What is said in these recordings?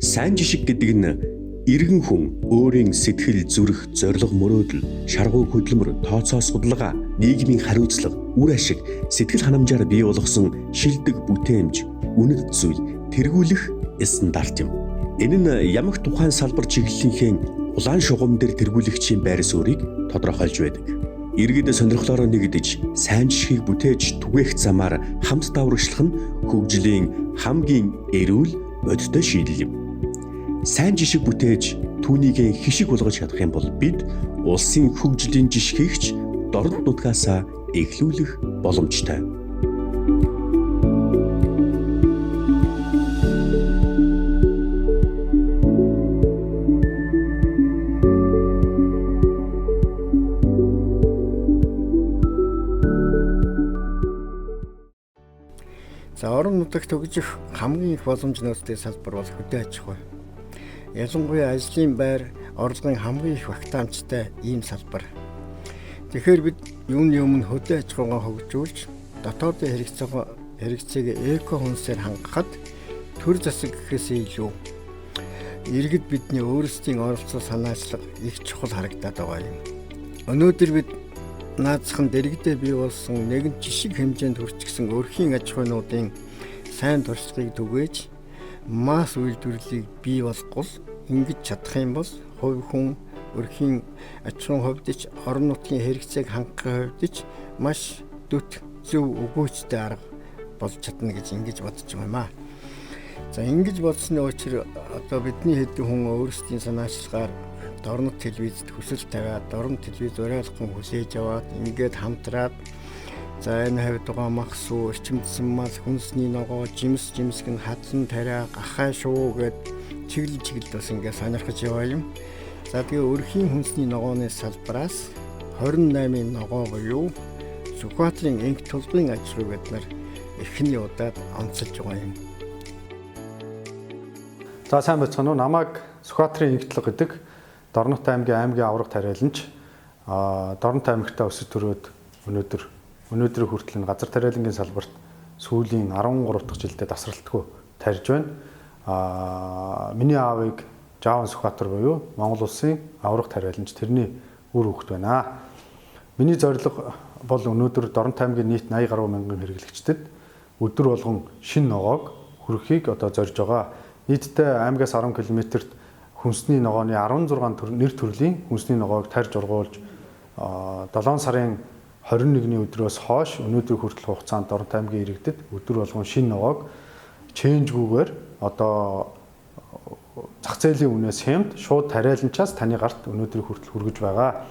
Сайн жишг гэдэг нь иргэн хүн өөрийн сэтгэл, зүрх, зорилго, мөрөөдөл, шаргуу хөдөлмөр, тооцоо судалгаа, нийгмийн хариуцлага, үр ашиг, сэтгэл ханамжаар бий болгосон шилдэг бүтээмж, үнэт зүйл, тэргүүлэх стандарт юм. Энэ нь ямагт тухайн салбар чиглэлийнхээ улаан шугам дээр тэргүүлэгчийн байр суурийг тодорхойлж байдаг. Иргэд сонирхлоороо нэгдэж, сайн жишгийг бүтээж түгээх замаар хамт даврагшлах нь хөгжлийн хамгийн эрүүл бодиттой шийдэл юм. Сайн жишг бүтээж түүнийг хишиг болгож чадах юм бол бид улсын хөгжлийн жишгийгч дорнод нутгаасаа эхлүүлэх боломжтой. За, орон нутагт хөгжих хамгийн их боломж нөөцтэй салбар бол хөдөө аж ахуй. Ялангуяа ажлын байр, орлогын хамгийн их багтаамжтай ийм салбар. Тэгэхээр бид юуны өмнө хөдөө аж ахуйгаа хөгжүүлж, дотоодын хэрэгцээг эко хүнсээр хангахад төр засаг гэхээсээ илүү иргэд бидний өөрсдийн оролцоо санаачлага их чухал харагдаад байгаа юм. Өнөөдөр бид наазах нь дэргэдээ бий болсон нэгэн жишг хэмжээнд хүрчихсэн өрхийн аж ахуйнуудын сайн туршлагыг түгээж, масс үйлдвэрлэлийг бий болгол ингэж чадах юм бол хувь хүн өрхийн аж ахуйн хувьд ч, орон нутгийн хэрэгцээг хангахын хувьд ч маш дүт, зөв, өгөөжтэй арга болж чадна гэж ингэж бодож байгаа юм аа. За, ингэж бодсны учир одоо бидний хэдэн хүн өөрсдийн санаачлагаар Дорнод телевизэд хүсэл тавиад, Дорнод телевиз уриалган хүлээж аваад, ингээд хамтраад, за, энэ хавьд байгаа мах сүү, эрчимдсэн мал, хүнсний ногоо, жимс, жимсгэн, хадлан тариа, гахай шувуу гэд чиглэл чиглэлд бас ингээд сонирхож яваа юм. За, тэгээ өрхийн хүнсний ногооны салбараас 28-ын ногоо буюу Сүхбаатарын энх тулгын аж ахуйг бид нар эхний удаад онцолж байгаа юм. За, сайн байцгаана уу? Намайг Сүхбаатарын энх тулга гэдэг Дорнот аймгийн авраг тариаланч, Дорнот аймагтаа өсөж төрөөд өнөөдрийн хүртэл энэ газар тариалангийн салбарт сүүлийн 13 дахь жилдээ тасралтгүй тарьж байна. Миний аавыг Жаван Сүхбаатар буюу Монгол улсын авраг тариаланч, тэрний үр хүүхэд байна. Миний зорилго бол өнөөдөр Дорнот аймгийн нийт 80 гаруй мянган хэрэглэгчдэд өдөр болгон шинэ ногоог хүргэхийг одоо зорж байгаа. Нийтдээ аймгаас 10 км-т хүнсний ногооны 16 нэр төрлийн хүнсний ногоог тарьж ургуулж, 7 сарын 21-ний өдрөөс хойш өнөөдөр хүртэл хугацаанд Дорнот аймгийн иргэдэд өдөр болгон шинэ ногоог чэнжгүйгээр одоо зах зээлийн үнээс хямд шууд тариаланчаас таны гарт өнөөдөр хүртэл хүргэж байгаа.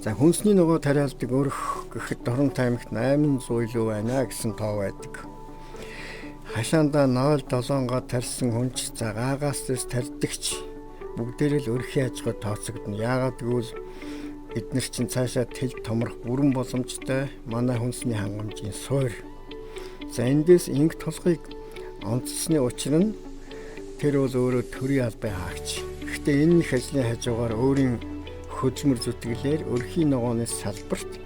За, хүнсний ногоо тариалдаг өрх гэхэд Дорнот аймагт 800 илүү байна гэсэн тоо байдаг. Хашаандаа 0.7 га тарьсан хүн ч, за, гаагаас дэс тарьдагч бүгдээрээ л өрхийн аж ахуй тооцогдоно. Яагаад гэвэл эднэр чинь цаашаа тэл томрох бүрэн боломжтой манай хүнсний хангамжийн суурь. За, эндээс инг тулгыг онцлсны учир нь тэр бол өөрөө төрийн албан хаагч. Гэхдээ энэ их ажлын хажуугаар өөрийн хөдөлмөр зүтгэлээр өрхийн ногооны салбарт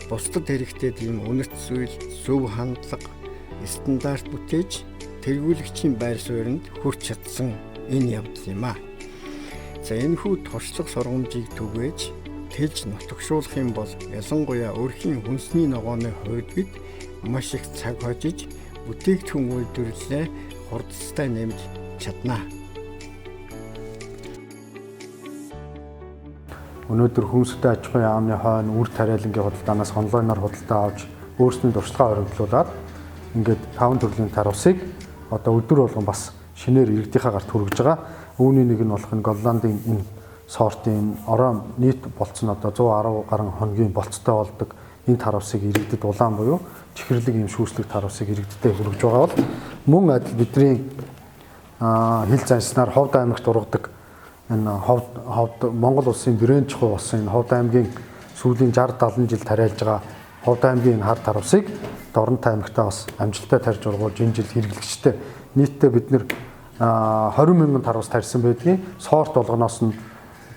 бусдад хэрэгтэй тийм үнэт зүйл, зөв хандлага, стандарт бүтээж тэргүүлэгчийн байр сууринд хүрч чадсан энэ явдал юм аа. За, энэхүү туршлага сургамжийг түгээж, тэлж нутагшуулах юм бол ялангуяа өрхийн хүнсний ногооны хувьд бид маш их цаг хожиж, бүтээгдэхүүн үйлдвэрлэлээ хурдцтай нэмж чадна. Өнөөдөр хүнстэй аж ахуйн яамны хойно үр тариалангийн худалдаанаас онлайнаар худалдаа авч, өөрсдийн туршлагаа хоригдлуулад, ингээд 5 төрлийн тарвсыг одоо өдөр болгон бас шинээр иргэдийнхээ гарт хүргэж байгаа. Үүний нэг нь болох энэ Голландын энэ сортын орой нийт болцсон одоо 110 гаруй хоногийн болцтой болдог энэ тарвсыг иргэдэд улаан буюу чихэрлэг ийм шүүслэг тарвсыг иргэдтэй хүргэж байгаа бол мөн адил бидний хил занснаар Ховд аймагт ургадаг энэ Ховд Монгол улсын брэнд чухал болсон энэ Ховд аймгийн сүүлийн 60 70 жил тариалж байгаа Ховд аймгийн энэ хар тарвсыг Дорнот аймагтаа бас амжилттай тарьж ургуулж, энэ жил хэрэглэгчтэй нийтдээ бид нэр 20 мянган тарвас тарьсан байдгийн сорт болгоноос нь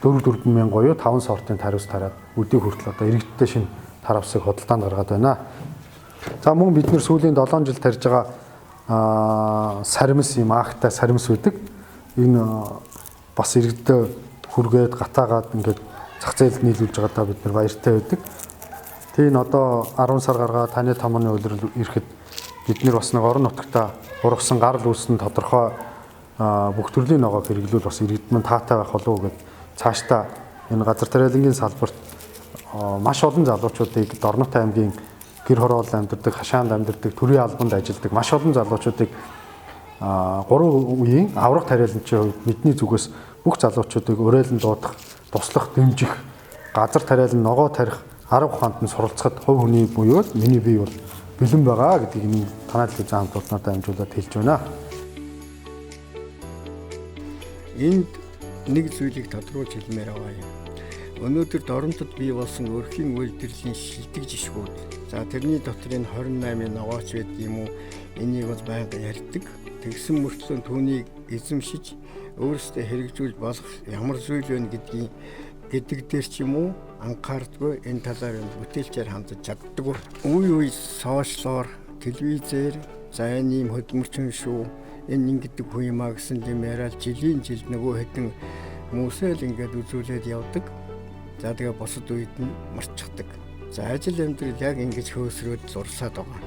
4 4 мянга буюу 5 сортын тарвас тариад өдийг хүртэл одоо иргэдтэй шинэ тарвасыг худалдаанд гаргаад байна. За, мөн бид нэр сүүлийн 7 жил тарьж байгаа Саримс юм аахтай саримс байдаг. Энэ бас иргэдээ хүргээд гатаагаад ингээд зах зээлд нийлүүлж байгаадаа бид нар баяртай байдаг. Тийм одоо 10 сар гаргаа таны томооны улирал ирэхэд бид нар бас нэг орон нутагта ургасан гарал үүсэн тодорхой бүх төрлийн ногоог хэрэглүүл бас иргэд мань таатай байх болов уу гэд цаашдаа энэ газар тариалангийн салбарт маш олон залуучуудыг Дорнот аймгийн гэр хороолол амьдардаг, хашаанд амьдардаг, төрийн албанд ажилладаг маш олон залуучуудыг 3 үеийн аврах тариаланчийн хувьд бидний зүгээс бүх залуучуудыг уриалан дуудах, туслах, дэмжих, газар тариалан ногоо тарих арга ухаанд нь суралцахад хувь хүний буюу миний бие бол бэлэн байгаа гэдгийг энэ танай телевизийн хамт олноор дамжуулаад хэлж байна. Энд нэг зүйлийг тодруулж хэлмээр байгаа юм. Өнөөдөр Доронтод бий болсон өрхийн үйлдвэрлэлийн шилдэг жишгүүд. За тэрний дотор энэ 28-ын ногооч байдаг юм уу? Энийг бол байнга ярьдаг. Тэгсэн мөртлөө түүнийг эзэмшиж өөрсдөө хэрэгжүүлж болох ямар зүйл вэ гэдгийг гэдэг дээр ч юм уу анхаардгүй энэ талаар нь бүтээлчээр хандаж чаддаггүй. Үе үе сошиалор, телевизээр за энэ ийм хөдөлмөрчин шүү, энэ ингэдэг хүн юм а гэсэн юм яриад жилийн жил нөгөө хэдэн хүмүүсээ л ингээд үзүүлээд явдаг. За тэгээ бусад үед нь марчдаг. За ажил амьдрал яг ингэж хөөсрөөд зурсаад байгаа.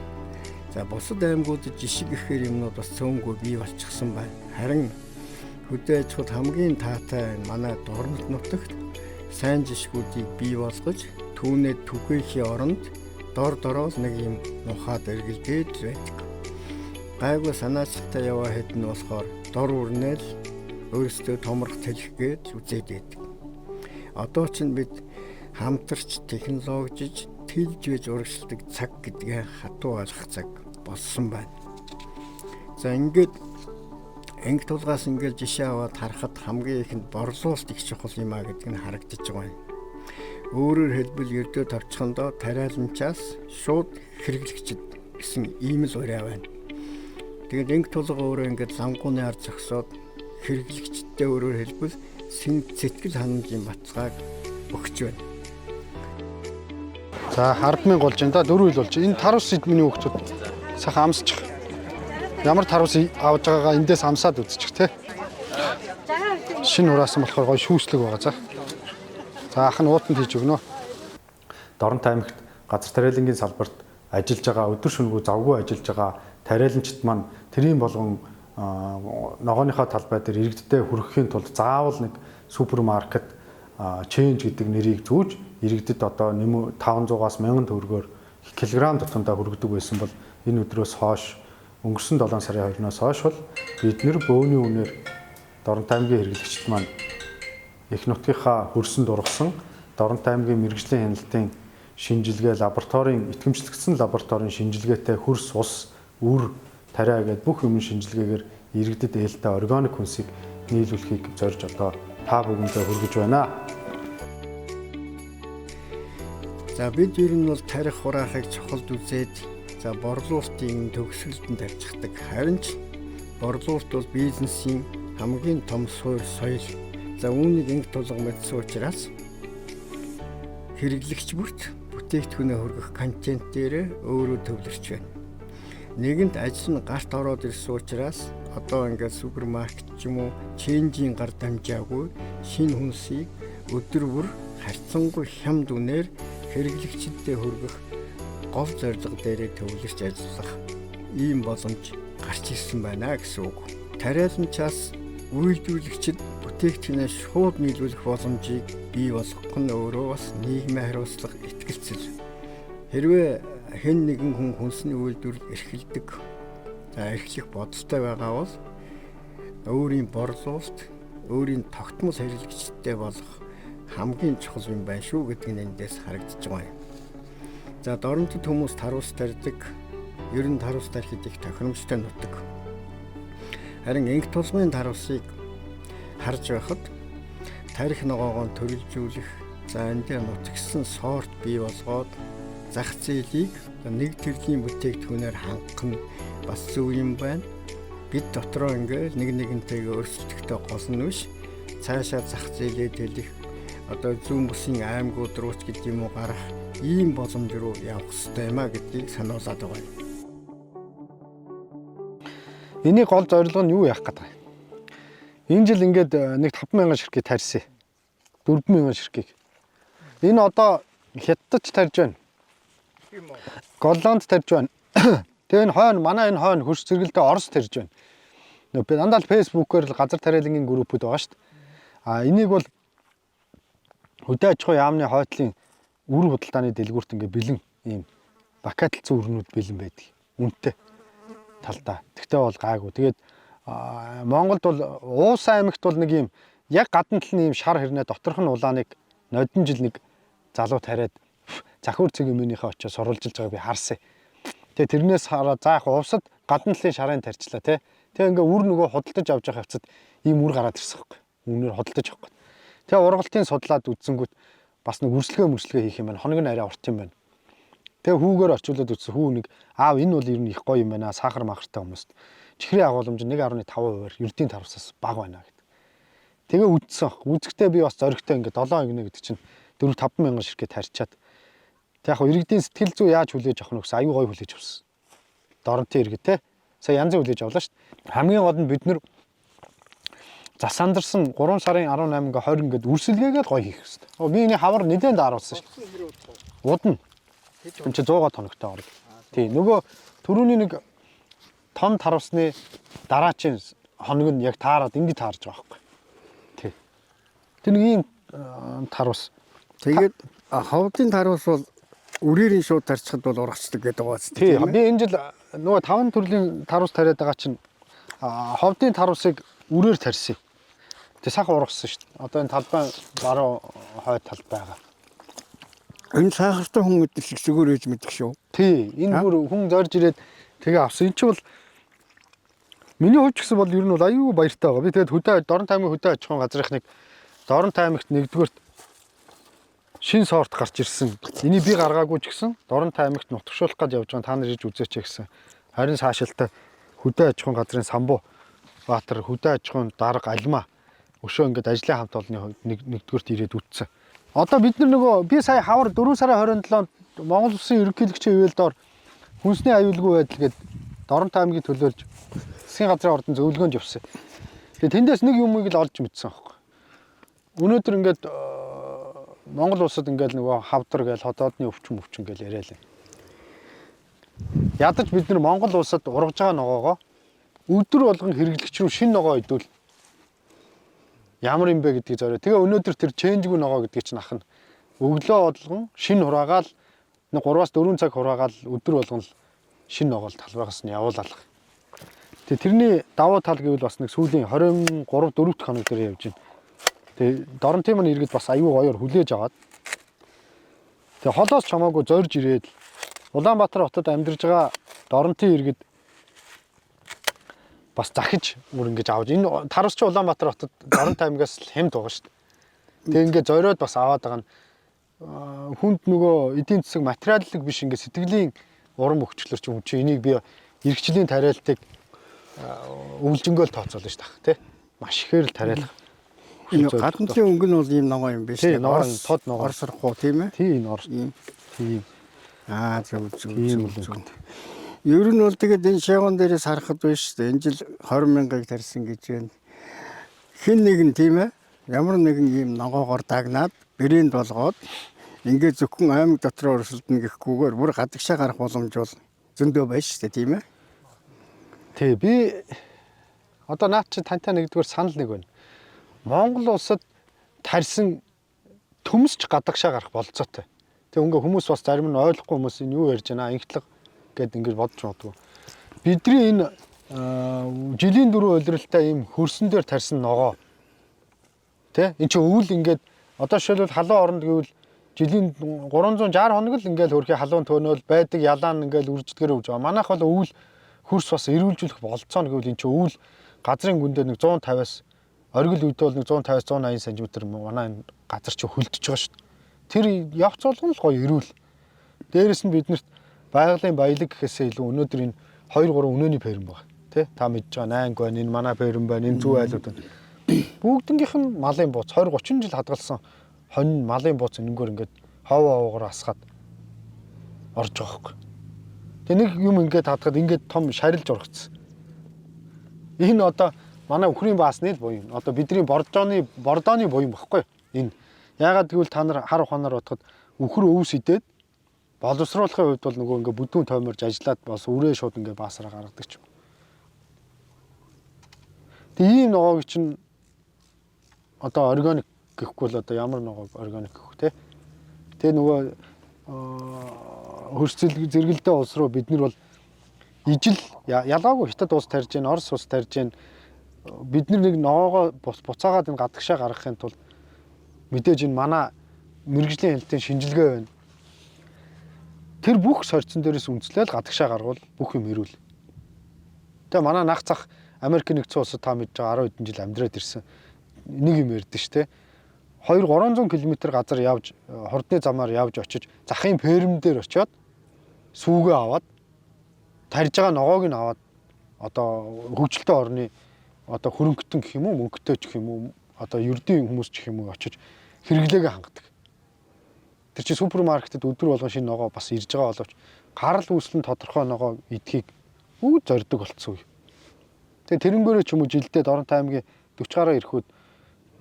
За бусад аймагуудад жишг гэхээр юмнууд бас цөөнгүй бий болчихсон байна. Харин хөдөө аж ахуйд хамгийн таатай манай Дорнот нутагт сайн жишгүүдийг бий болгож түүнээ түгээхийн оронд дор дороос нэг юм нухаад эргэлдээд байдаг. Гайгүй санаачлагтай яваа хэд нь болохоор дор үрнэл өөрсдөө томрох тэлэх гээд үзээд байдаг. Одоо чинь бид хамтарч технологижиж тэлж вэж урагшилдаг цаг гэдгээ хатуу ойлгох цаг болсон байна. За ингээд анги тулгаас ингээд жишээ аваад харахад хамгийн ихэнд борлуулалт их чухал юм а гэдэг нь харагдаж байгаа юм. Өөрөөр хэлбэл ердөө товчхондоо тариаланчаас шууд хэрэглэгчд гэсэн ийм л уриа байна. Тэгээд анги тулга өөрөө ингээд лангууны ард зогсоод хэрэглэгчдээ өөрөөр хэлбэл сэтгэл ханамжийн баталгааг өгч байна. За 100000 болж байна да 4 хил болж. Энэ тарус миний хүүхдүүд сайхан амсчих. Ямар тарус авж байгаагаа эндээс амсаад үзчих те. Шинэ хураасан болохоор гоё шүүслэг байгаа за. За ах нь уутанд хийж өгнө. Дорнот аймагт газар тариалангийн салбарт ажиллаж байгаа өдөр шөнөгүй завгүй ажиллаж байгаа тариаланчид маань тэрийн болгон ногооныхоо талбай дээр иргэдтэй хүрэхийн тулд заавал нэг супермаркет чейнж гэдэг нэрийг зүүж иргэдэд одоо 500-аас 1000 төгрөгөөр килограмм тутамдаа хүргэдэг байсан бол энэ өдрөөс хойш өнгөрсөн 7 сарын 2-наас хойш бол бид нэр бөөний үнээр Дорнот аймгийн хэрэглэгчид маань эх нутгийнхаа хөрсөнд ургасан Дорнот аймгийн мэргэжлийн хяналтын шинжилгээ лабораторийн итгэмжлэгдсэн лабораторийн шинжилгээтэй хөрс, ус, үр, тариа гэдээ бүх юм шинжилгээгээр иргэдэд ээлтэй органик хүнсийг нийлүүлэхийг зорж одоо та бүхэндээ хүргэж байна. За бид ер нь бол тарих хураахыг чухалд үзээд за борлуулалтын төгсгөлд нь тавьчихдаг. Харин ч борлуулалт бол бизнесийн хамгийн том суурь соёл. За үүнийг инг тулга мэдсэн учраас хэрэглэгч бүрт бүтээгдэхүүнээ хүргэх контент дээр өөрөө төвлөрч байна. Нэгэнт ажил нь гарт ороод ирсэн учраас одоо ингээд супермаркет ч юм уу ченжийн гар дамжаагүй шинэ хүнсийг өдөр бүр харьцангуй хямд үнээр хэрэглэгчдэд хүргэх гол зорилго дээрээ төвлөрч ажиллах ийм боломж гарч ирсэн байна гэсэн үг. Тариаланчаас үйлдвэрлэгчид бүтээгдэхүүнээ шууд нийлүүлэх боломжийг бий болгох нь өөрөө бас нийгмийн хариуцлага итгэлцэл. Хэрвээ хэн нэгэн хүн хүнсний үйлдвэрлэл эрхэлдэг, за эрхлэх бодолтой байгаа бол өөрийн борлуулалт, өөрийн тогтмол хэрэглэгчтэй болох хамгийн чухал юм байна шүү гэдэг нь эндээс харагдаж байгаа юм. За Дорнотод хүмүүс тарвас тарьдаг, ер нь тарвас тарихыг их тохиромжтой нутаг. Харин инх тулгын тарвасыг харж байхад тарих ногоогоо төрөлжүүлэх, за энэ дээр нутагсан сорт бий болгоод зах зээлийг нэг төрлийн бүтээгдэхүүнээр хангах нь бас зөв юм байна. Бид дотроо ингээл нэг нэгнтэйгээ өрсөлдөхтэй гол нь биш, цаашаа зах зээлээ тэлэх, одоо зүүн бүсийн аймагуд руу ч гэдэг юм уу гарах ийм боломж руу явах хэрэгтэй юм а гэдгийг сануулад байгаа юм. Эний гол зорилго нь юу яах гэдэг юм? Энэ жил ингээд нэг 5000 ширхгийг тарьсан. 4000 ширхгийг. Энэ одоо хятадч тарьж байна. Голланд тарьж байна. Тэгээ энэ хойно манай энэ хойно хөрс зэрэгэлдээ Орос тарьж байна. Нөө би дандаа л Facebook-оор л газар тариалангийн группүүд байгаа шүү дээ. А энийг бол хөдөө аж ахуйн яамны хойтлын үр худалдааны дэлгүүрт ингээ бэлэн ийм бакатлцсан өрнүүд бэлэн байдаг. Үнэтэй талдаа. Тэгтээ бол гайгүй. Тэгээд Монголд бол Уусан аймагт бол нэг ийм яг гадна тал нь ийм шар хэрнээ доторх нь улааныг нодон жил нэг залуу тариад захиур цэг юмнийхээ очиж сурвалжилж байгааг би харсан. Тэгээ тэрнээс хараа за яг увсад гадна талын шарын тарьчлаа тий. Тэгээ ингээ үр нөгөө худалдаж авч явах явцад ийм үр гараад ирсэн байхгүй. Үнээр худалдаж авах гээд. Тэгээ ургалтын судлаад үзсэнгүүт бас нэг өрсөлгөө мөрсөлгөө хийх юм байна. Хоног нь арай урт юм байна. Тэгээ хүүгээр орчуулад үзсэн хүү нэг аав энэ бол ер нь их гоё юм байна. Сахар махартай хүмүүст чихрийн агуулмж 1.5%-аар ердийн тарвсаас бага байна гэдэг. Тэгээ үдсэн. Үзэхдээ би бас зоригтой ингээ 7 ингэнэ гэдэг чинь 4 5 мянган ширхгээ тарьчаад. Тэг яг иргэдийн сэтгэл зүй яаж хүлээж авах нь гэсэн аюу гоё хүлээж авсан. Доронтын иргэд те. Сая янзын хүлээж авлаа шүү дээ. Хамгийн гол нь бид нэр засандарсан 3 сарын 18 ингээ 20 ингээд үрсэлгээгээ л гоё хийх хэрэгтэй. Би энэ хавар нэлээд даруулсан шүү дээ. Удна. Энд чи 100 тоногтой орог. Тий, нөгөө түрүүний нэг том тарвсны дараачийн хоног нь яг таарад ингэж таарж байгаа байхгүй. Тий. Тэр нэг ийм тарвс. Тэгээд ховдын тарвс бол үрээрийн шууд тарчхад бол ургацдаг гэдэг байгаа зү. Тий, би энэ жил нөгөө таван төрлийн тарвс тариад байгаа чинь ховдын тарвсыг үрээр тарьсан. Тэг сайхан ургасан шүү дээ. Одоо энэ талбай баруун хойд талд байгаа. Энэ сахартай хүн гэдэг шиг зүгээр ээж мэдэх шүү. Тий, энэ бүр хүн зорж ирээд тэгээ авсан. Энэ чинь бол миний хувьд ч гэсэн бол ер нь бол аюу баяртай байгаа. Би тэгээд хөдөө Дорнот аймгийн хөдөө аж ахуйн газрынхныг Дорнот аймагт нэгдүгээрт шин сорт гарч ирсэн. Энийг би гаргаагүй ч гэсэн Дорнот аймагт нутагшуулах гэж явж байгаа та нар ирж үзээч гэсэн. Харин саашилтай хөдөө аж ахуйн газрын самбуу Баатар хөдөө аж ахуйн дарга Алмаа өшөө ингээд ажлын хамт олонны хувьд нэгдүгээрт ирээд үтсэн. Одоо бид нар нөгөө би сая хавар 4 сарын 27-нд Монгол Улсын ерөнхийлөгчийн ивэл дор хүнсний аюулгүй байдал гээд Дорнот аймгийг төлөөлж засгийн газрын ордон зөвлөгөөнд явсан. Тэгээ тэндээс нэг юмыг л олж мэдсэн аахгүй. Өнөөдөр ингээд Монгол улсад ингээд нөгөө хавдар гээл ходоодны өвчин өвчин гээл яриа л. Ядаж бид нар Монгол улсад ургаж байгаа ногоогоо өдөр болгон хэрэглэгч рүү шинэ ногоо идвэл ямар юм бэ гэдгийг зорио. Тэгээ өнөөдөр тэр ченжгүй ногоо гэдгийг чинь ах нь өглөө болгон шинэ хураагаал нэг 3-4 цаг хураагаал өдөр болгон л шинэ ногоол талбайгаас нь явуулалах. Тэгээ тэрний давуу тал гэвэл бас нэг сүүлийн 23 4 дахь хоног дээр явж байна. Тэгээ Доронтын маань иргэд бас аюу гоёор хүлээж аваад тэгээ холоос ч хамаагүй зорж ирээд Улаанбаатар хотод амьдарж байгаа Доронтын иргэд бас захиж мөр ингэж авч энэ тарвс чи Улаанбаатар хотод Дорнот аймгаас л хямд байгаа шүү дээ. Тэгээ ингээд зориод бас аваад байгаа нь хүнд нөгөө эдийн засаг материаллык биш ингээд сэтгэлийн урам өгчлөр чи хүн чи энийг би эрхчлийн тариалтыг өвлжөнгөөл тооцоолно шүү дээ тий. Маш ихээр л тариалах. Энэ гадна талын өнгө нь бол ийм ногоо юм биш. Тий, ногоо тод ногоо. Орос руу тийм ээ. Тий, энэ Орос. Ийм. Тийм. Аа зөв зөв Тийм зөв л зөв. Ер нь бол тэгээд энэ шагон дээрээс харахад биш шүү дээ. Энэ жил 20 мянгаыг тарьсан гэж байна. Хэн нэгэн тийм ээ. Ямар нэгэн ийм ногоогоор дагнаад брэнд болгоод ингээд зөвхөн аймаг дотор өрсөлдөнө гэхгүйгээр бүр гадагшаа гарах боломж бол зөндөө байна шүү дээ тийм ээ. Тий, би одоо наад чи тантай нэгдүгээр санал нэг байна. Монгол улсад тарьсан төмсч гадагшаа гарах болцоотой. Тэг ингээ хүмүүс бас зарим нь ойлгохгүй хүмүүс энэ юу ярьж байна инхтлэг гэд ингэж бодож магадгүй. Бидний энэ жилийн дөрөв улиралтай ийм хөрсөн дээр тарьсан ногоо. Тэ? Энд чи өвөл ингээд одоо жишээлбэл халуун оронд гэвэл жилийн 360 хоног л ингээл хөрхи халуун төөнөөл байдаг ялаан ингээл үрждгэр өвж байгаа. Манайх бол өвөл хөрс бас эрүүлжүүлэх болцоо нь гэвэл эн чи өвөл газрын гүндээ нэг 150-аас оргил үедээ бол нэг 150-аас 180 см манай энэ газар чи хөлдөж байгаа шүү дээ. Тэр явц болгон л гоё эрүүл. Дээрэс нь биднэрт байгалийн баялаг гэхээсээ илүү өнөөдөр энэ 2 3 өнөөний ферм байгаа. Тэ? Та мэдж байгаа найнг байна, энэ манай ферм байна, энэ зүү айлууд байна. Бүгднгийнх нь малын бууц 20 30 жил хадгалсан хонь малын бууц энэнгээр ингээд хов ховоогоор асгаад орж байгаа хөөх. Тэг нэг юм ингээд хадгад ингээд том шарилж ургацсан. Энэ одоо манай үхрийн баасны л буян. Одоо бидний бордооны буян багхгүй юу? Энэ. Яагаад гэвэл та нар хар ухаанаар бодоход үхэр өвс идээд боловсруулахын хувьд бол нөгөө ингээ бүдүүн тойморж ажиллаад бас үрээ шууд ингээ баасараа гаргадаг ч юм. Тэгээ ийм ногоог чинь одоо органик гэхгүй бол одоо ямар ногоог органик гэх вэ те? Тэгээ нөгөө хөрс зэрэгэлдээ улс руу бид нар бол ижил ялгаагүй Хятад улс тарьж гин, Орос улс тарьж гин. Бид нар нэг ногоогоо буцаагаад энэ гадагшаа гаргахын тулд мэдээж энэ манай мэргэжлийн хэлтийн шинжилгээ байна. Тэр бүх сорьцон дээрээс үндэслэл гадагшаа гаргавал бүх юм эрүүл. Тэгээ манай нах зах Америк нэгдсэн улсад та мэдж байгаа 10 хэдэн жил амьдраад ирсэн нэг юм ярьдэн ш тэ. 2-300 км газар явж хурдны замаар явж очиж захын ферм дээр очиод сүүгээ аваад тарьж байгаа ногоог нь аваад одоо хөгжилтэй орны одоо хөрөнгөтөн гэх юм уу мөнгөтэй ч гэх юм уу одоо ердийн хүмүүс ч гэх юм уу очиж хэрэглээгээ хангадаг. Тэр чинь супермаркетэд өдөр болгон шинэ ногоо бас ирж байгаа боловч гарал үүсэл нь тодорхой ногоо идэхийг бүгд зорддог болцсон үе. Тэгээ тэрнгээрээ ч юм уу жилдээ Дорнот аймгийн 40 гаруй ирэхүүд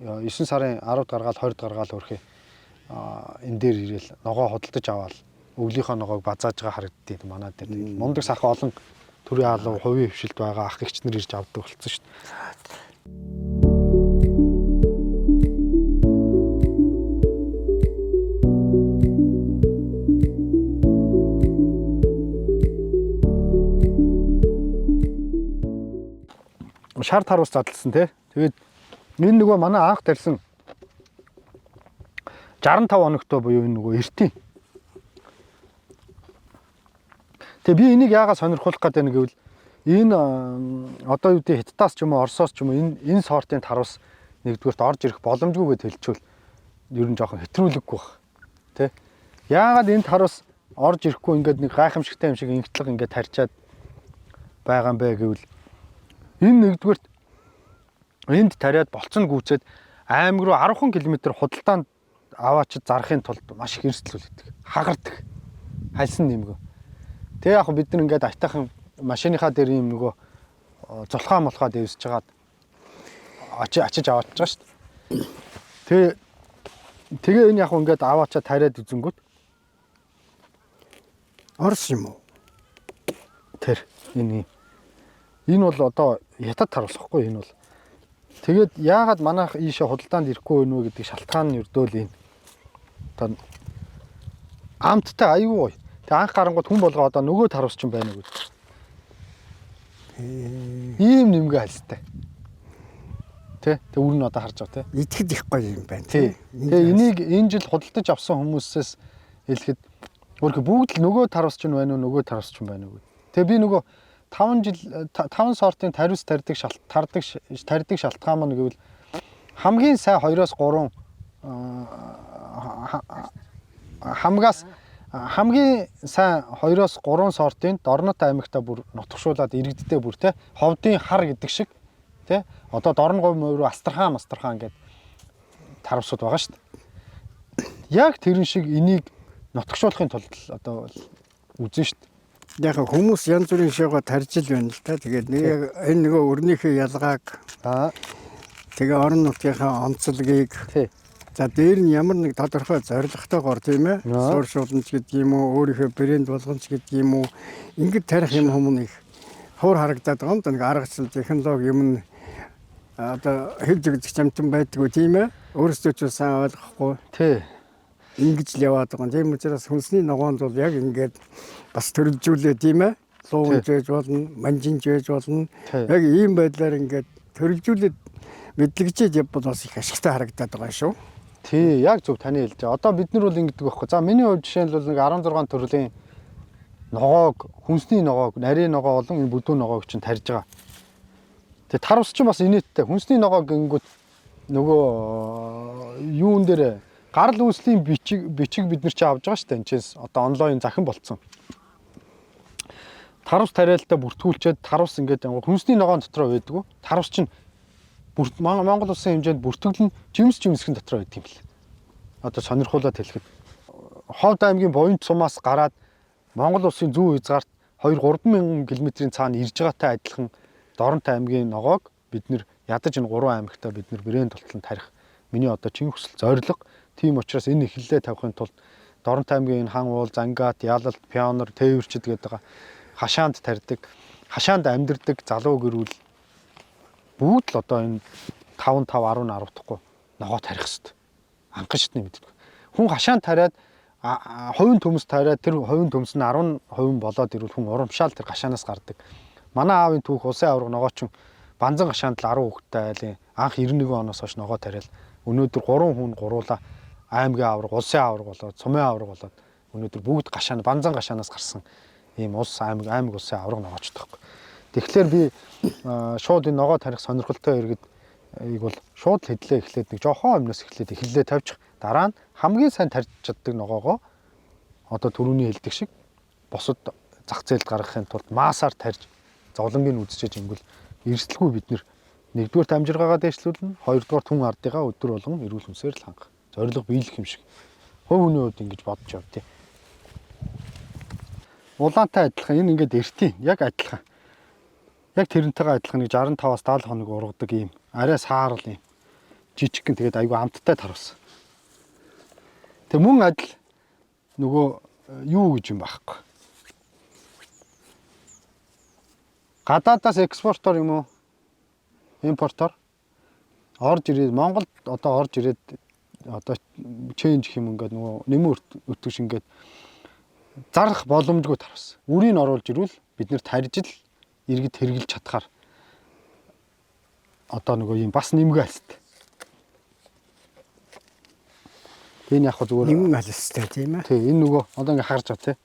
9 сарын 10-д гаргаал 20-д гаргаал хөрхи энэ дээр ирээл ногоо худалдаж аваад өвлийнхөө ногоог базааж байгаа харагддیں۔ Манай дээр тэгэл мундаг сайхан олон төрийн алуу хувийн хвшилт байгаа ах эгч нар ирж авдаг болцсон шүү дээ. Шар тарвас задлсан тий. Тэгээд энэ нөгөө манай анх тарьсан 65 хоногтой буюу энэ нөгөө эртийн. Тэгээ би энийг яагаад сонирхуулах гэдэг нь гэвэл энэ одоо юу гэдэг Хятадаас ч юм уу Оросоос ч юм уу энэ сортын тарвас нэгдүгээрт орж ирэх боломжгүй гэж хэлчихвэл ер нь жоохон хэтрүүлэггүй баг. Тэ? Яагаад энэ тарвас орж ирэхгүй ингээд нэг гайхамшигтай юм шиг инхтлэг ингээд тарьчаад байгаа юм бэ гэвэл энэ нэгдүгээрт энд тариад болцсон гүйцээд аймаг руу 10 км худалдаанд аваачид зарахын тулд маш их эрсдэл үлддэг. Хагардаг. Хальсан нэмгөө. Тэгээ яг бид нар ингээд аятайхан машиныхаа дээр юм нөгөө зулхаа молхоо дэвсэж хагаад ачиж аваачиж байгаа шүү дээ. Тэгээ энэ яг ингээд аваачаа тариад үзэнгүүт Орос юм уу? Тэр энэ бол одоо Хятад таруулахгүй энэ бол. Тэгээд яагаад манайх ийшээ худалдаанд ирэхгүй вэ гэдэг шалтгаан нь ердөөл энэ. Одоо амттай аюу гоё. Тэг анх гарангууд хүн болгоо одоо нөгөө таруулс ч юм байна уу гэдэг. Ийм нэмгээ хальстай. Тэ? Тэг үр нь одоо харж байгаа тэ. Идэхэд их гоё юм байна. Тий. Тэгээ энийг энэ жил худалдаж авсан хүмүүсээс хэлэхэд өөрхө бүгд л нөгөө таруулс ч юм байна уу нөгөө таруулс ч юм байна уу гэдэг. Тэгээ би нөгөө 5 жил 5 сортын тариус тарьдаг тарьдаг шалтгаан маань гэвэл хамгийн сайн 2-оос 3 хамгаас хамгийн сайн 2-оос 3 сортын Дорнот аймагта бүр нутагшуулад иргэдтэй бүр те ховдын хар гэдэг шиг те одоо Дорноговь муу руу Астрахань гэдэг таравсууд байгаа шүү дээ. Яг тэрэн шиг энийг нутагшуулахын тулд одоо үзэн шүү дээ. Яг хүмүүс янз бүрийн шоуга тарж ил байна л та. Тэгээд нэг энэ нөгөө өрнийхөө ялгааг тэгээ орон нутгийнхаа онцлогийг за дээр нь ямар нэг тодорхой зорилготойгоор тийм ээ суурь шууламж гэдэг юм уу өөрийнхөө брэнд болгоомж гэдэг юм уу ингэж тарих юм хүмүүс их хуур харагдаад байгаа юм да. Нэг аргачлал технологи юм нь одоо хэлж өгдөг чамтан байдаггүй тийм ээ. Өөрөөсөө ч сайн ойлгохгүй. Тий. Ингэж л яваад байгаа. Тийм учраас хүнсний ногоонд бол яг ингээд бас төрөлжүүлээ тийм ээ. Луунж байж болно, манжинж байж болно. Яг ийм байдлаар ингээд төрөлжүүлээд мэдлэгчээд явбал бас их ашигтай харагдаад байгаа шүү. Тий, яг зөв таны хэлж байгаа. Одоо бид нар бол ингэдэг байхгүй. За миний хувьд жишээ нь бол нэг 16 төрлийн ногоог, хүнсний ногоог, нарийн ногоо болон энэ бүдүүн ногоог чинь тарьж байгаа. Тэгээ тарвс чинь бас инээдтэй. Хүнсний ногоог гингүүт нөгөө юун дээр гарал үүслийн бичиг бид нар чи авч байгаа шүү дээ. Энэчээс одоо онлайн захин болцсон. Тарвс тариалтаа бүртгүүлчихэд тарвс ингээд хүнсний ногоон дотроо байдгүй. Тарвс чинь Монгол улсын хэмжээнд бүртгэл нь жимс жимсгэн дотроо байдаг юм бэл. Одоо сонирхуулаад хэлэхэд Ховд аймгийн Буянт сумаас гараад Монгол улсын зүүн хязгаарт 2-3 мянган километрийн цаана ирж байгаатай адилхан Доронт аймгийн ногоог бид нэр ядаж энэ 3 аймагтаа бид нэр брэнд болтол нь тарих. Миний одоо чин хүсэл зорилго. Тийм учраас энэ эхлэлээ тавихын тулд Доронт аймгийн энэ хан уул, Зангаат, Ялалт, Пионер, Тээвэрчд гэдэг байгаа хашаанд тарьдаг, хашаанд амьдардаг залуу гэрүүл бүгд л одоо энэ 5 5 10 10 дахьгүй ногоо тарих хэвээр. Анхан шатны мэддэг. Хүн хашаанд тариад хувийн төмс тариад тэр хувийн төмс нь 10% болоод ирвэл хүн урамшаал тэр гашаанаас гардаг. Манай аавын түүх улсын аварга ногоочин Банзан гашаанд л 10 хүүхэдтэй айлын анх 91 оноос хойш ногоо тариал өнөөдөр 3 хүн гуруула аймгийн аварга, улсын аварга болоод, сумын аварга болоод өнөөдөр бүгд гашаан Банзан гашаанаас гарсан ийм улс аймаг аймаг улсын аварга ногоочд байхгүй. Тэгэхээр би шууд энэ ногоо тарих сонирхолтой иргэд ийг бол шууд л хэдлээ эхлээд нэг жохон юмнаас эхлээд эхлэлээ тавьчих. Дараа нь хамгийн сайн тарьж чаддаг ногоогоо одоо түрүүний хэлдэг шиг бусад зах зээлд гаргахын тулд маасаар тарьж зовлонгийг үзчихэж ингүүл эрсдэлгүй бид нэр нэгдүгээр амжиргаагаа дээшлүүлнэ, хоёрдугаар түн ардыгаа өдөр болгон эрүүл хүнсээр л хангах. Зорилго биелэх юм шиг. Хувь хүний хувьд ингэж бодож явдیں۔ Улаантай адилхан энэ ингээд эртийн яг адилхан. Яг тэрнтэйгээ адилхан нэг 65-аас 70 хоног ургадаг ийм арай саарал юм. Жижигхэн тэгээд айгүй амттай тарвас. Тэг мөн адил нөгөө юу гэж юм байхгүй. Гадаадаас экспортоор юм уу? Импортоор орж ирээд Монголд одоо орж ирээд одоо ченж гэх юм ингээд нөгөө нэмэн өтгөш ингээд зарах боломжгүй тарвас. Үрийг оруулж ирвэл бид нэр тарьж л иргэд хэрглэж чадхаар одоо нөгөө юм бас нэмгээ алстай. Энэ яг зүгээр нэмэн алстай тийм ээ. Тий, энэ нөгөө одоо ингээ хагарч байгаа тий.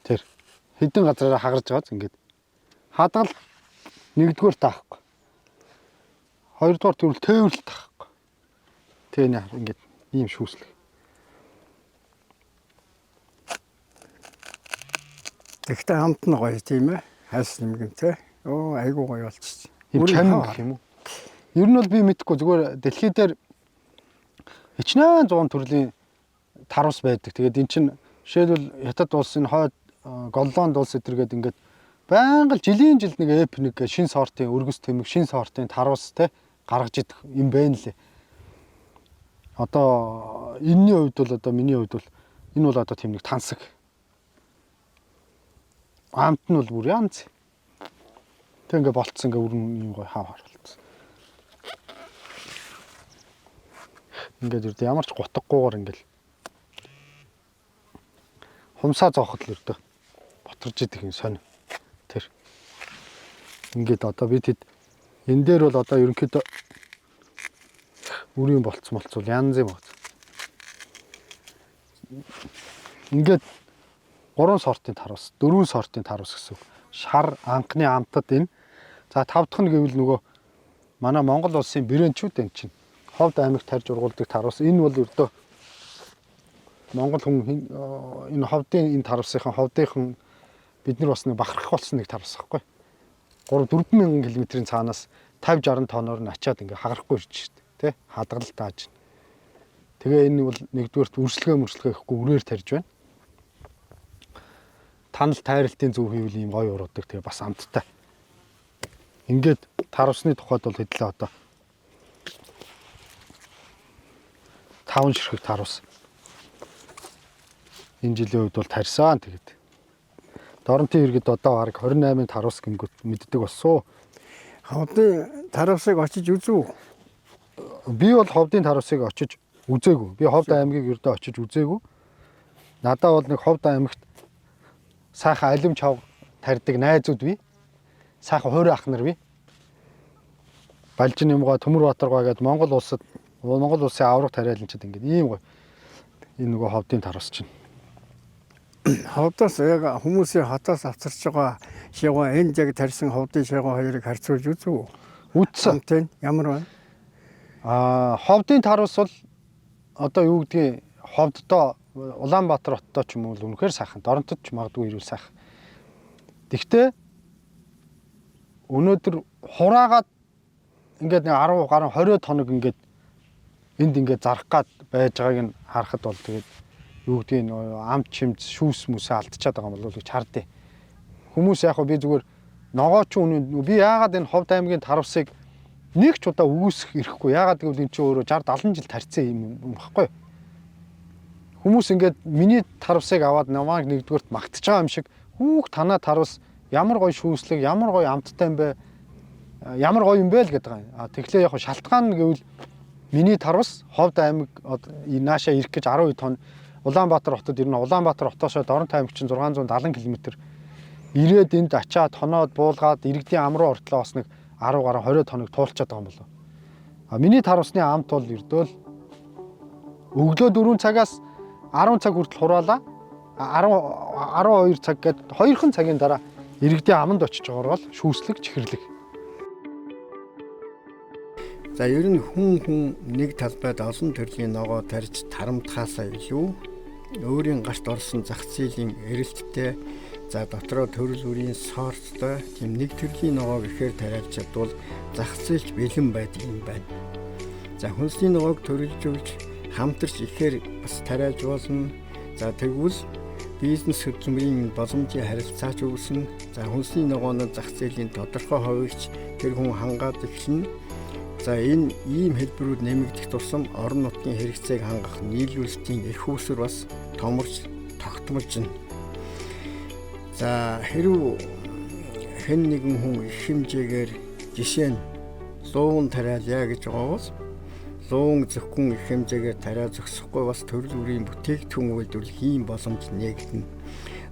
Тэр хэдэн газраараа хагарч байгаа ингээд хадгал нэгдүгээр таахгүй. Хоёрдугаар төрөл тээвэрлэл таахгүй. Тэ энэ ингээд ийм шүүслэг. Тэгтээ амт нь гоё тийм ээ. Хальс нэмгэнтэй. Оо айгуу гоё болчих. Ийм чамин гэх юм уу? Ер нь бол би мэдэхгүй зүгээр дэлхий дээр хичнээн 100 төрлийн тарвас байдаг. Тэгээд эн чинь жишээлбэл Хятад улсын хойд Голланд улс эдэргээд ингээд байнга л жилийн жил нэг эп нэг шин сортын өргөс тэмэг, шин сортын тарвас те гаргаж идэх юм байна лээ. Одоо энэний хувьд бол одоо миний хувьд бол энэ бол одоо тийм нэг тансаг. Амт нь бол бүр янз. Тэг ингээ болцсон ингээ өрн юм гоё хав харуулсан. Ингээд ердөө ямар ч гутгаггүйгээр ингээл хумсаа зооход л ердөө ботарж идэх юм сонь. Тэр. Ингээд одоо би тэд энэ дээр бол одоо ерөнхийдөө үрийн болцсон болцвол янз юм байна. Ингээд 3 сортын тарвас, 4 сортын тарвас гэсэн үг. Шар, анхны амтад энэ. За тав дахь нь гэвэл нөгөө манай Монгол улсын брэндчүүд энэ чинь. Ховд аймагт тарьж ургуулдаг тарвас. Энэ бол ердөө Монгол хүн энэ ховдын энэ тарвасынхан ховдынхан бид нар бас нэг бахархах болсон нэг тарвас байхгүй. 3 4 мянган километрийн цаанаас 50 60 тоноор нь ачаад ингээ хагарахгүй ирж шít тэ хадгалалт тааж. Тэгээ энэ бол нэгдүгээрт үрслэгээ мөрслөгээ ихгүй үрээр тарьж байна. Танал тайралтын зөв хийвэл ийм гоё уруудаг тэгээ бас амттай. Ингээд тарвасны тухайд бол хэдлээ одоо 5 ширхэг тарвас энэ жилийн үед бол тарьсан тэгээд. Доронтын иргэд одоо бараг 28-ын тарвас гингүүт мэддэг болсон. Ховдын тарвасыг очиж үзв. Би бол ховдын тарвасыг очиж үзээгүй. Би Ховд аймгийг ердөө очиж үзээгүй. Надаа бол нэг Ховд аймагт сайхан алим чав тарьдаг найзууд бий. Сайхан хуурай ах нар бий. Балжин юмгаа Төмөр Баатаргой гээд Монгол улсад Монгол улсын авраг тариаланчид ингээд ийм гоё. Энэ нөгөө ховдын тарвас чинь. Ховдоос яг хүмүүсийн хотоос авчирч байгаа шигоо энд яг тарьсан ховдын шигоо хоёрыг харьцуулж үзв. Үтсэн. Тийм ямар байна? Аа, ховдын тарвас бол одоо юу гэдгийг ховддоо Улаанбаатар хотдоо ч юм уу үнэхээр сайхан. Доронтод ч магадгүй ирүүл сайхан. Тэгтээ өнөөдөр хураагаад ингээд нэг 10 гаруй 20 хоног ингээд энд ингээд зарах гад байж байгааг нь харахад бол тэгээд юу гэдгийг ам чимз шүүс мүсээ алдчихад байгаа юм болов уу гэж хардیں۔ Хүмүүс яг хөө би зүгээр Ногоочин үнийн би яагаад энэ Ховд аймгийн тарвсыг нэг ч удаа үүсэх ирэхгүй. Яагаад гэвэл энэ чинь өөрөө 60 70 жил тарьсан юм баггүй. Хүмүүс ингээд миний тарвсыг аваад намайг нэгдүгээрт магтаж байгаа юм шиг хүүх танаа тарвс ямар гоё шүүслэг, ямар гоё амттай юм бэ? Ямар гоё юм бэ л гэдэг юм. А тэгэхээр яг шалтгаан нь гэвэл миний тарвс Ховд аймаг наашаа ирэх гэж 12 тонн Улаанбаатар хотод ирнэ. Улаанбаатар хотоос Доронт аймаг чинь 670 км. Ирээд энд ачаад тоноод буулгаад иргэдийн ам руу ортлоо бас нэг 10 гаруй 20 тоног туулчаад байгаа юм болов. А миний тарвсны амт бол ердөөл өглөө 4 цагаас 10 цаг хүртэл хураалаа. 10 12 цаг гээд 2хан цагийн дараа иргэдийн аманд очиж байгаагаар бол шүүслэг чихэрлэг. За ер нь хүн нэг талбайд олон төрлийн ногоо тарьж тарамтахаасаа илүү өөрийн гарт орсон зах зээлийн эрэлттэй, за дотроо төрөл бүрийн сорттой тийм нэг төрлийн ногоог ихээр тариалж чадвал зах зээлч бэлэн байдаг юм байна. За хүнсний ногоог төрөлжүүлж хамтарч ихээр бас тариалж болно. За тэгвэл бизнес хөдөлмөрийн боломжийн харилцаач үүснэ. За хүнсний ногооноо зах зээлийн тодорхой хувийг тэр хүн хангаад эхэлнэ. За энэ ийм хэлбэрүүд нэмэгдэх тусам орон нутгийн хэрэгцээг хангах нийлүүлэлтийн эрх үүсвэр бас томорч тогтмолж байна. За хэрв хэн нэгэн хүн их хэмжээгээр жишээ нь луун тариалъя гэж байгаа бол луун зөвхөн их хэмжээгээр тариа зогсохгүй бас төрөл бүрийн бүтээгдэхүүн үйлдвэрлэх ийм боломж нээгдэнэ.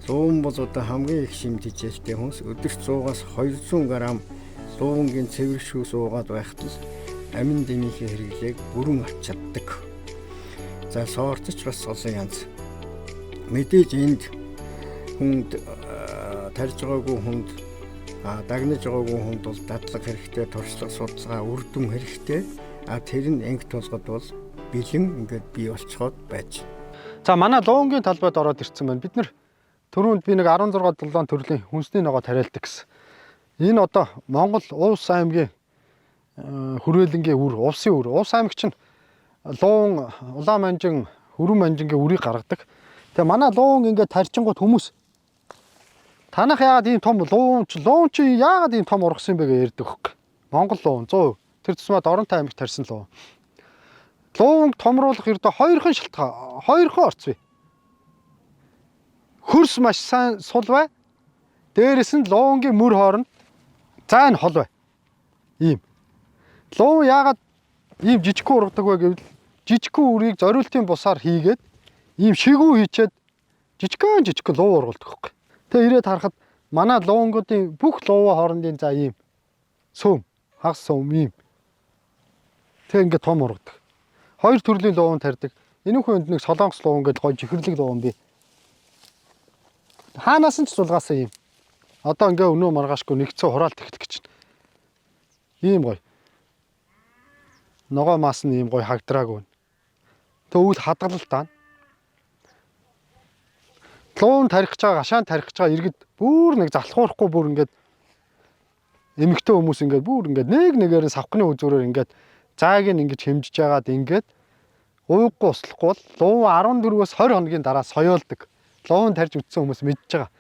Луун бол одоо хамгийн их шимтгэлтэй хүнс, өдөрт 100-аас 200 г луунгийн цэвэр шүүс уугаад байхад л амин дэмийнхээ хэрэглээг бүрэн авч чаддаг. За сортч бас олон янз. Мэдээж энд хүнд тарьж байгаагүй хүнд дагнаж байгаагүй хүнд бол дадлага хэрэгтэй, туршлага, судалгаа, үр дүн хэрэгтэй. А тэр нь анги тулгад бол бэлэн ингээд бий болцоход байж. За манай луунгийн талбайд ороод ирсэн байна. Бид нэр түрүүнд би нэг 16 7 төрлийн хүнсний ногоо тариалдаг гэсэн. Энэ одоо Монгол Увс аймгийн хүрээлэнгийн үр, увсын үр. Увс аймаг чинь луун, улаан манжин, өрөн манжингийн үрийг гаргадаг. Тэгээ манай луун ингээд тарчингууд хүмүүс танах яагаад ийм том луун чи яагаад ийм том ургасан юм бэ гэж ярьдаг хөөх. Монгол луун 100%. Тэр тусмаа Доронт аймагт тарьсан луун. Луунг томруулах ердөө хоёрхан шалтгаан, хоёрхан орц бий. Хөрс маш сайн сул бай. Дээрэс нь луунгийн мөр хооронд зайн хол бай. Ийм. Луун яагаад ийм жижигхэн ургадаг вэ гэвэл жижигхэн үрийг зориултын бусаар хийгээд ийм шигүү хийчээд жижигхэн жижигхэн луу ургалдаг хөөх. Тэгээ ирээд харахад манай луунгуудын бүх луваа хоорондын зай ийм сөм, хагас сөм ийм. Тэг ингээд том ургадаг. Хоёр төрлийн луун тарьдаг. Энэ хүнд нэг солонгос луун гэж гоё чихэрлэг луун бий. Хаанаас нь ч сулгаасан юм. Одоо ингээ өнөө маргаашгүй нэгцэн хураалт эхлэх гэж байна. Ийм гоё. Ногоо мас нь ийм гоё хагдраагүй. Тэг өвөл хадгалалт аа. Луун тарих гэж байгаа, гашаан тарих гэж байгаа иргэд бүр нэг залхуурахгүй бүр ингээд эмэгтэй хүмүүс ингээд бүр ингээд нэг нэгээр нь савхны үзүүрээр ингээд зайг нь ингэж хэмжиж яагаад ингээд ууггүй услахгүй бол луун 14-өөс 20 хоногийн дараа соёолдог. Луун тарж үтсэн хүмүүс мэдж байгаа.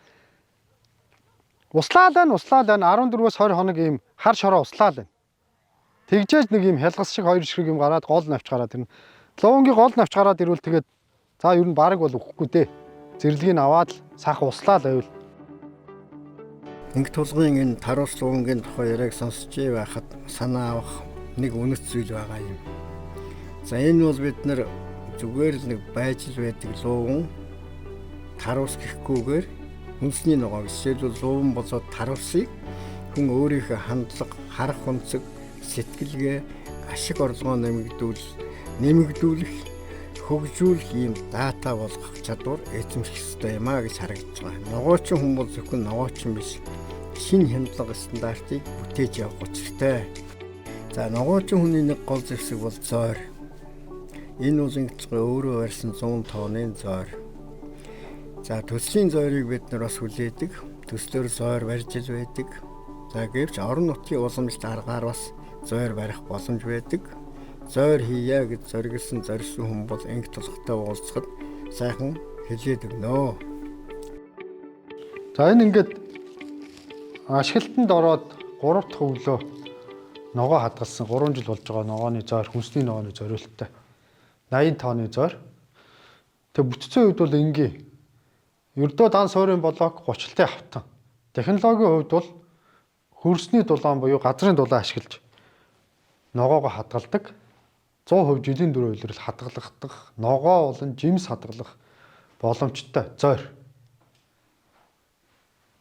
Услаал байна, услаал байна. 14-өөс 20 хоног ийм хар шороо услаал байна. Тэгжээж нэг ийм хялгас шиг хоёр ширхэг юм гараад гол навч гараад ирнэ. Луунгийн гол навч гараад ирвэл тэгээд за ер нь бараг бол өгөхгүй дээ. Зэрлэгийг аваад л сах услаал байвал. Инг тулгын энэ таруус луунгийн тухай яриаг сонсч байхад санаа авах нэг үнэт зүйл байгаа юм. За энэ бол бид нар зүгээр л нэг байж л байдаг луун таруус гэхгүйгээр хүнсний ногоо жишээлбэл луун болоод таруусыг хүн өөрийнхөө хандлага, харах өнцөг, сэтгэлгээ, ашиг орлогоо нэмэгдүүлэх, хөгжүүлэх ийм дата болгох чадвар эзэмших ёстой юм а гэж харагдаж байгаа. Ногоочин хүн бол зөвхөн ногоочин биш. Шинэ хандлага стандартыг бүтээж явах учиртай. За ногоочин хүний нэг гол зэвсэг бол зойр. Энэ бол ингэцгой өөрөө барьсан 100 тонны зойр. За төслийн зойрыг бид нар бас хүлээдэг. Төслөөр зойр барьж ил байдаг. За гэвч орон нутгийн уламжлалт аргаар бас зойр барих боломж байдаг. Зойр хийя гэж зориглосон зорьсон хүн бол анги тулгатай уулзахад сайхан хэлээд өгнө. За энэ ингээд Ашиглалтанд ороод 3 дахь өглөө ногоо хадгалсан 3 жил болж байгаа ногооны зойр, хүнсний ногооны зориулттай 80 тонны зойр. Тэгээ бүтцийн хувьд бол энгийн. Ердөө дан суурийн блок 30-тай хавтан. Технологийн хувьд бол хөрсний дулаан буюу газрын дулаан ашиглаж ногоогоо хадгалдаг. 100% жилийн дөрөв улирал хадгалагдах, ногоо болон жимс хадгалах боломжтой зойр.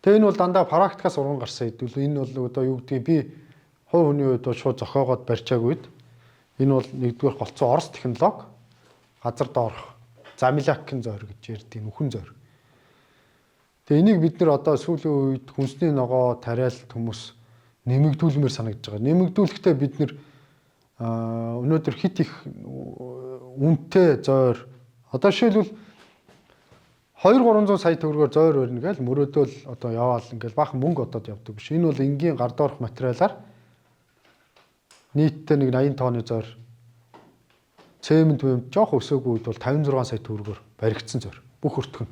Тэгээ энэ бол дандаа практикаас урган гарсан хэдүүл. Энэ бол одоо юу гэдгийг би хувь хүний хувьд бол шууд зохиогоод барьчаагүй үед энэ бол нэгдүгээр голцоо Орос технологи, газар доорх замилакын зойр гэж ярьдаг нүхэн зойр. Тэгээ энийг бид нэр одоо сүүлийн үед хүнсний ногоо тариалт хүмүүс нэмэгдүүлмээр санагдаж байгаа. Нэмэгдүүлэхдээ бид нэр өнөөдөр хит их үнэтэй зойр, одоо жишээлбэл 2-300 сая төгрөгөөр зойр барина гэж мөрөөдөөл одоо яваал ингээл баахан мөнгө одоод явдаг биш. Энэ бол энгийн гар доорх материалаар нийтдээ нэг 80 тонны зойр цемент мемент жоох өсөөгүй үед бол 56 сая төгрөгөөр баригдсан зойр. Бүх өртгөн.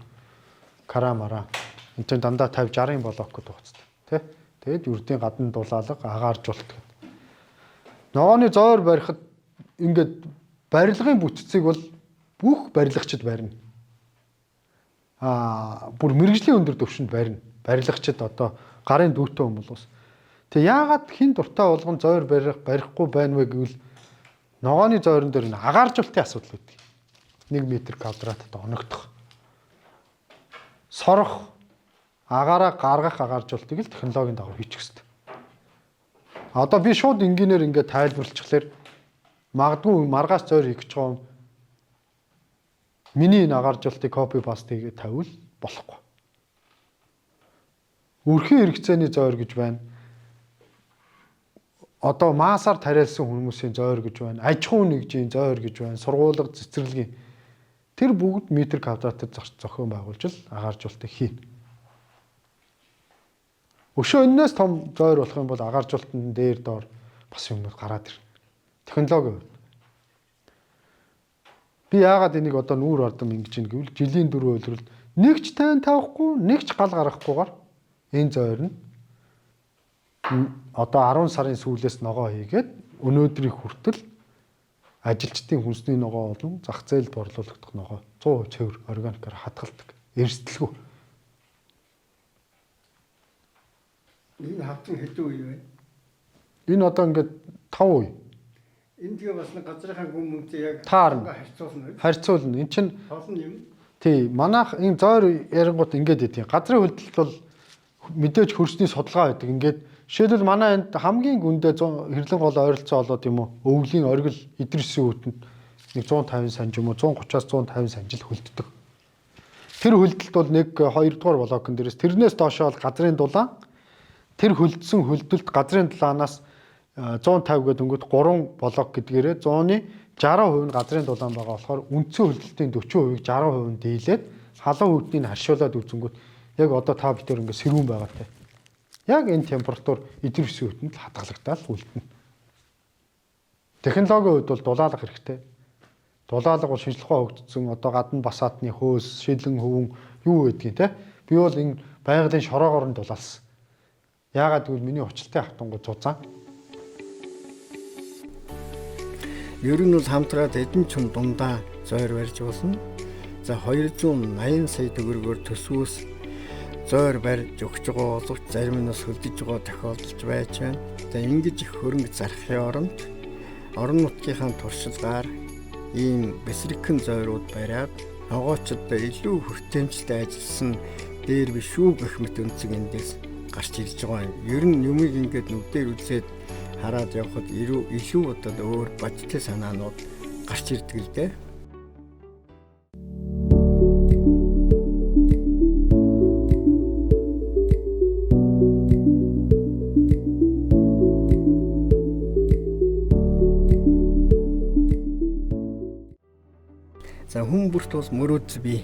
Кара мара. Энд чинь дандаа 50 60-ын блок гэдэг хугацтай. Тэ? Тэгээд ердийн гадна дулаалга агааржуулт гэдэг. Ногооны зойр барихад ингээд барилгын бүтцийг бол бүх барилгачид барина. Бүр мэрэгжлийн өндөр түвшинд барина. Барилгачид одоо гарын дүүтэй хүн болоос. Тэг яагаад хин дуртай болгон зойр барихгүй байна вэ гэвэл ногооны зойрон дээр энэ агааржуултын асуудал үүдэг. 1 метр квадратад оногдох. Сорох, агаараа гаргах агааржуултыг л технологийн дагуу хийчих хэрэгтэй. Одоо би шууд энгийнээр ингээд тайлбарлчихлаар магадгүй маргааш зойр хийх гэж байгаа юм. Миний энэ агааржуултыг копи паст хийгээд тавиул болохгүй. Өрхийн хэрэгцээний зойр гэж байна. Одоо маасаар тариалсан хүмүүсийн зойр гэж байна. Аж ахуйн нэгжийн зойр гэж байна. Сургуулга, цэцэрлэгийн тэр бүгд метр квадратаар зохион байгуулж л агааржуултыг хийнэ. Өшөө энэс том зойр болох юм бол агааржуултанд дээр доор бас юмнууд гараад ирнэ. Технологийн хувьд. Би яагаад энийг одоо нүүр ардам ингэж ийн гэвэл жилийн дөрөв улиралд нэг ч тань тавихгүй, нэг ч гал гаргахгүйгээр энэ зойр нь одоо 10 сарын сүүлээс ногоо хийгээд өнөөдрийг хүртэл ажилчдын хүнсний ногоо болон зах зээлд борлуулагдах ногоо 100% цэвэр органикаар хадгалдаг. Эрсдэлгүй. Энэ хавтан хэдэн үе вэ? Энэ одоо ингээд 5 үе. Энэ тэгээ бас нэг газрынхаа гүн мөнтэй яг таарна. Харьцуулна. Харьцуулна. Энд чинь тоолно юм. Тий, манайх энэ зойр ярингууд ингээд идэв. Газрын хөдлөлт бол мэдээж хөрсний судалгаа байдаг. Ингээд жишээлбэл манай энд хамгийн гүндээ хэрлэн гол ойролцоо олоод юм уу өвлийн оргил идрсэн үүтэнд нэг 150 санж юм уу 130-аас 150 санжил хөлддөг. Тэр хөлдөлт бол 1 2 дугаар блокон дээрээс тэрнээс доошоо бол газрын дулаан, тэр хөлдсөн хөлдөлт газрын дулаанаас 150 гэдэг өнгөт 3 блок гэдгээрээ 100-ны 60% нь газрын дулаан байгаа болохоор үндсэн хөлдөлтийн 40%-ийг 60% нь дийлээд халуун үүднийг харшуулад үзэнгүүт яг одоо та битэр ингээд сэрүүн байгаатай. Яг энэ температур идэвхсэн үтэнд л хадгалагдаад үлдэнэ. Технологийн хувьд бол дулаалга хэрэгтэй. Дулаалга бол шинжлэх ухаан хөгжсөн одоо гадна басаатны хөөс, шилэн хөвөн юу гэдгийг те. Би бол энэ байгалийн шороогоор нь дулаалсан. Яагаад гэвэл миний хучилтай автангууд зузаан. Ер нь бол хамтраад эдэн чум дундаа зойр барьж болно. За 280 сая төгрөгөөр төсвөөс зойр барьж өгч байгаа боловч зарим нь бас хөлдөж байгаа тохиолдолж байж байна. За ингэж их хөрөнгө зарахын оронд орон нутгийнхаа туршилгаар ийм бэсрэгхэн зойрууд бариад ногоочдод илүү хүртээмжтэй ажилласан дээр биш үү гэх мэт өнцөг эндээс гарч ирж байгаа юм. Ер нь юмыг ингээд нүдээр үзээд хараад явхад илүү одоо өөр бодиттой санаанууд гарч ирдэг л дээ. За хүн бүрт бол мөрөөдөл бий.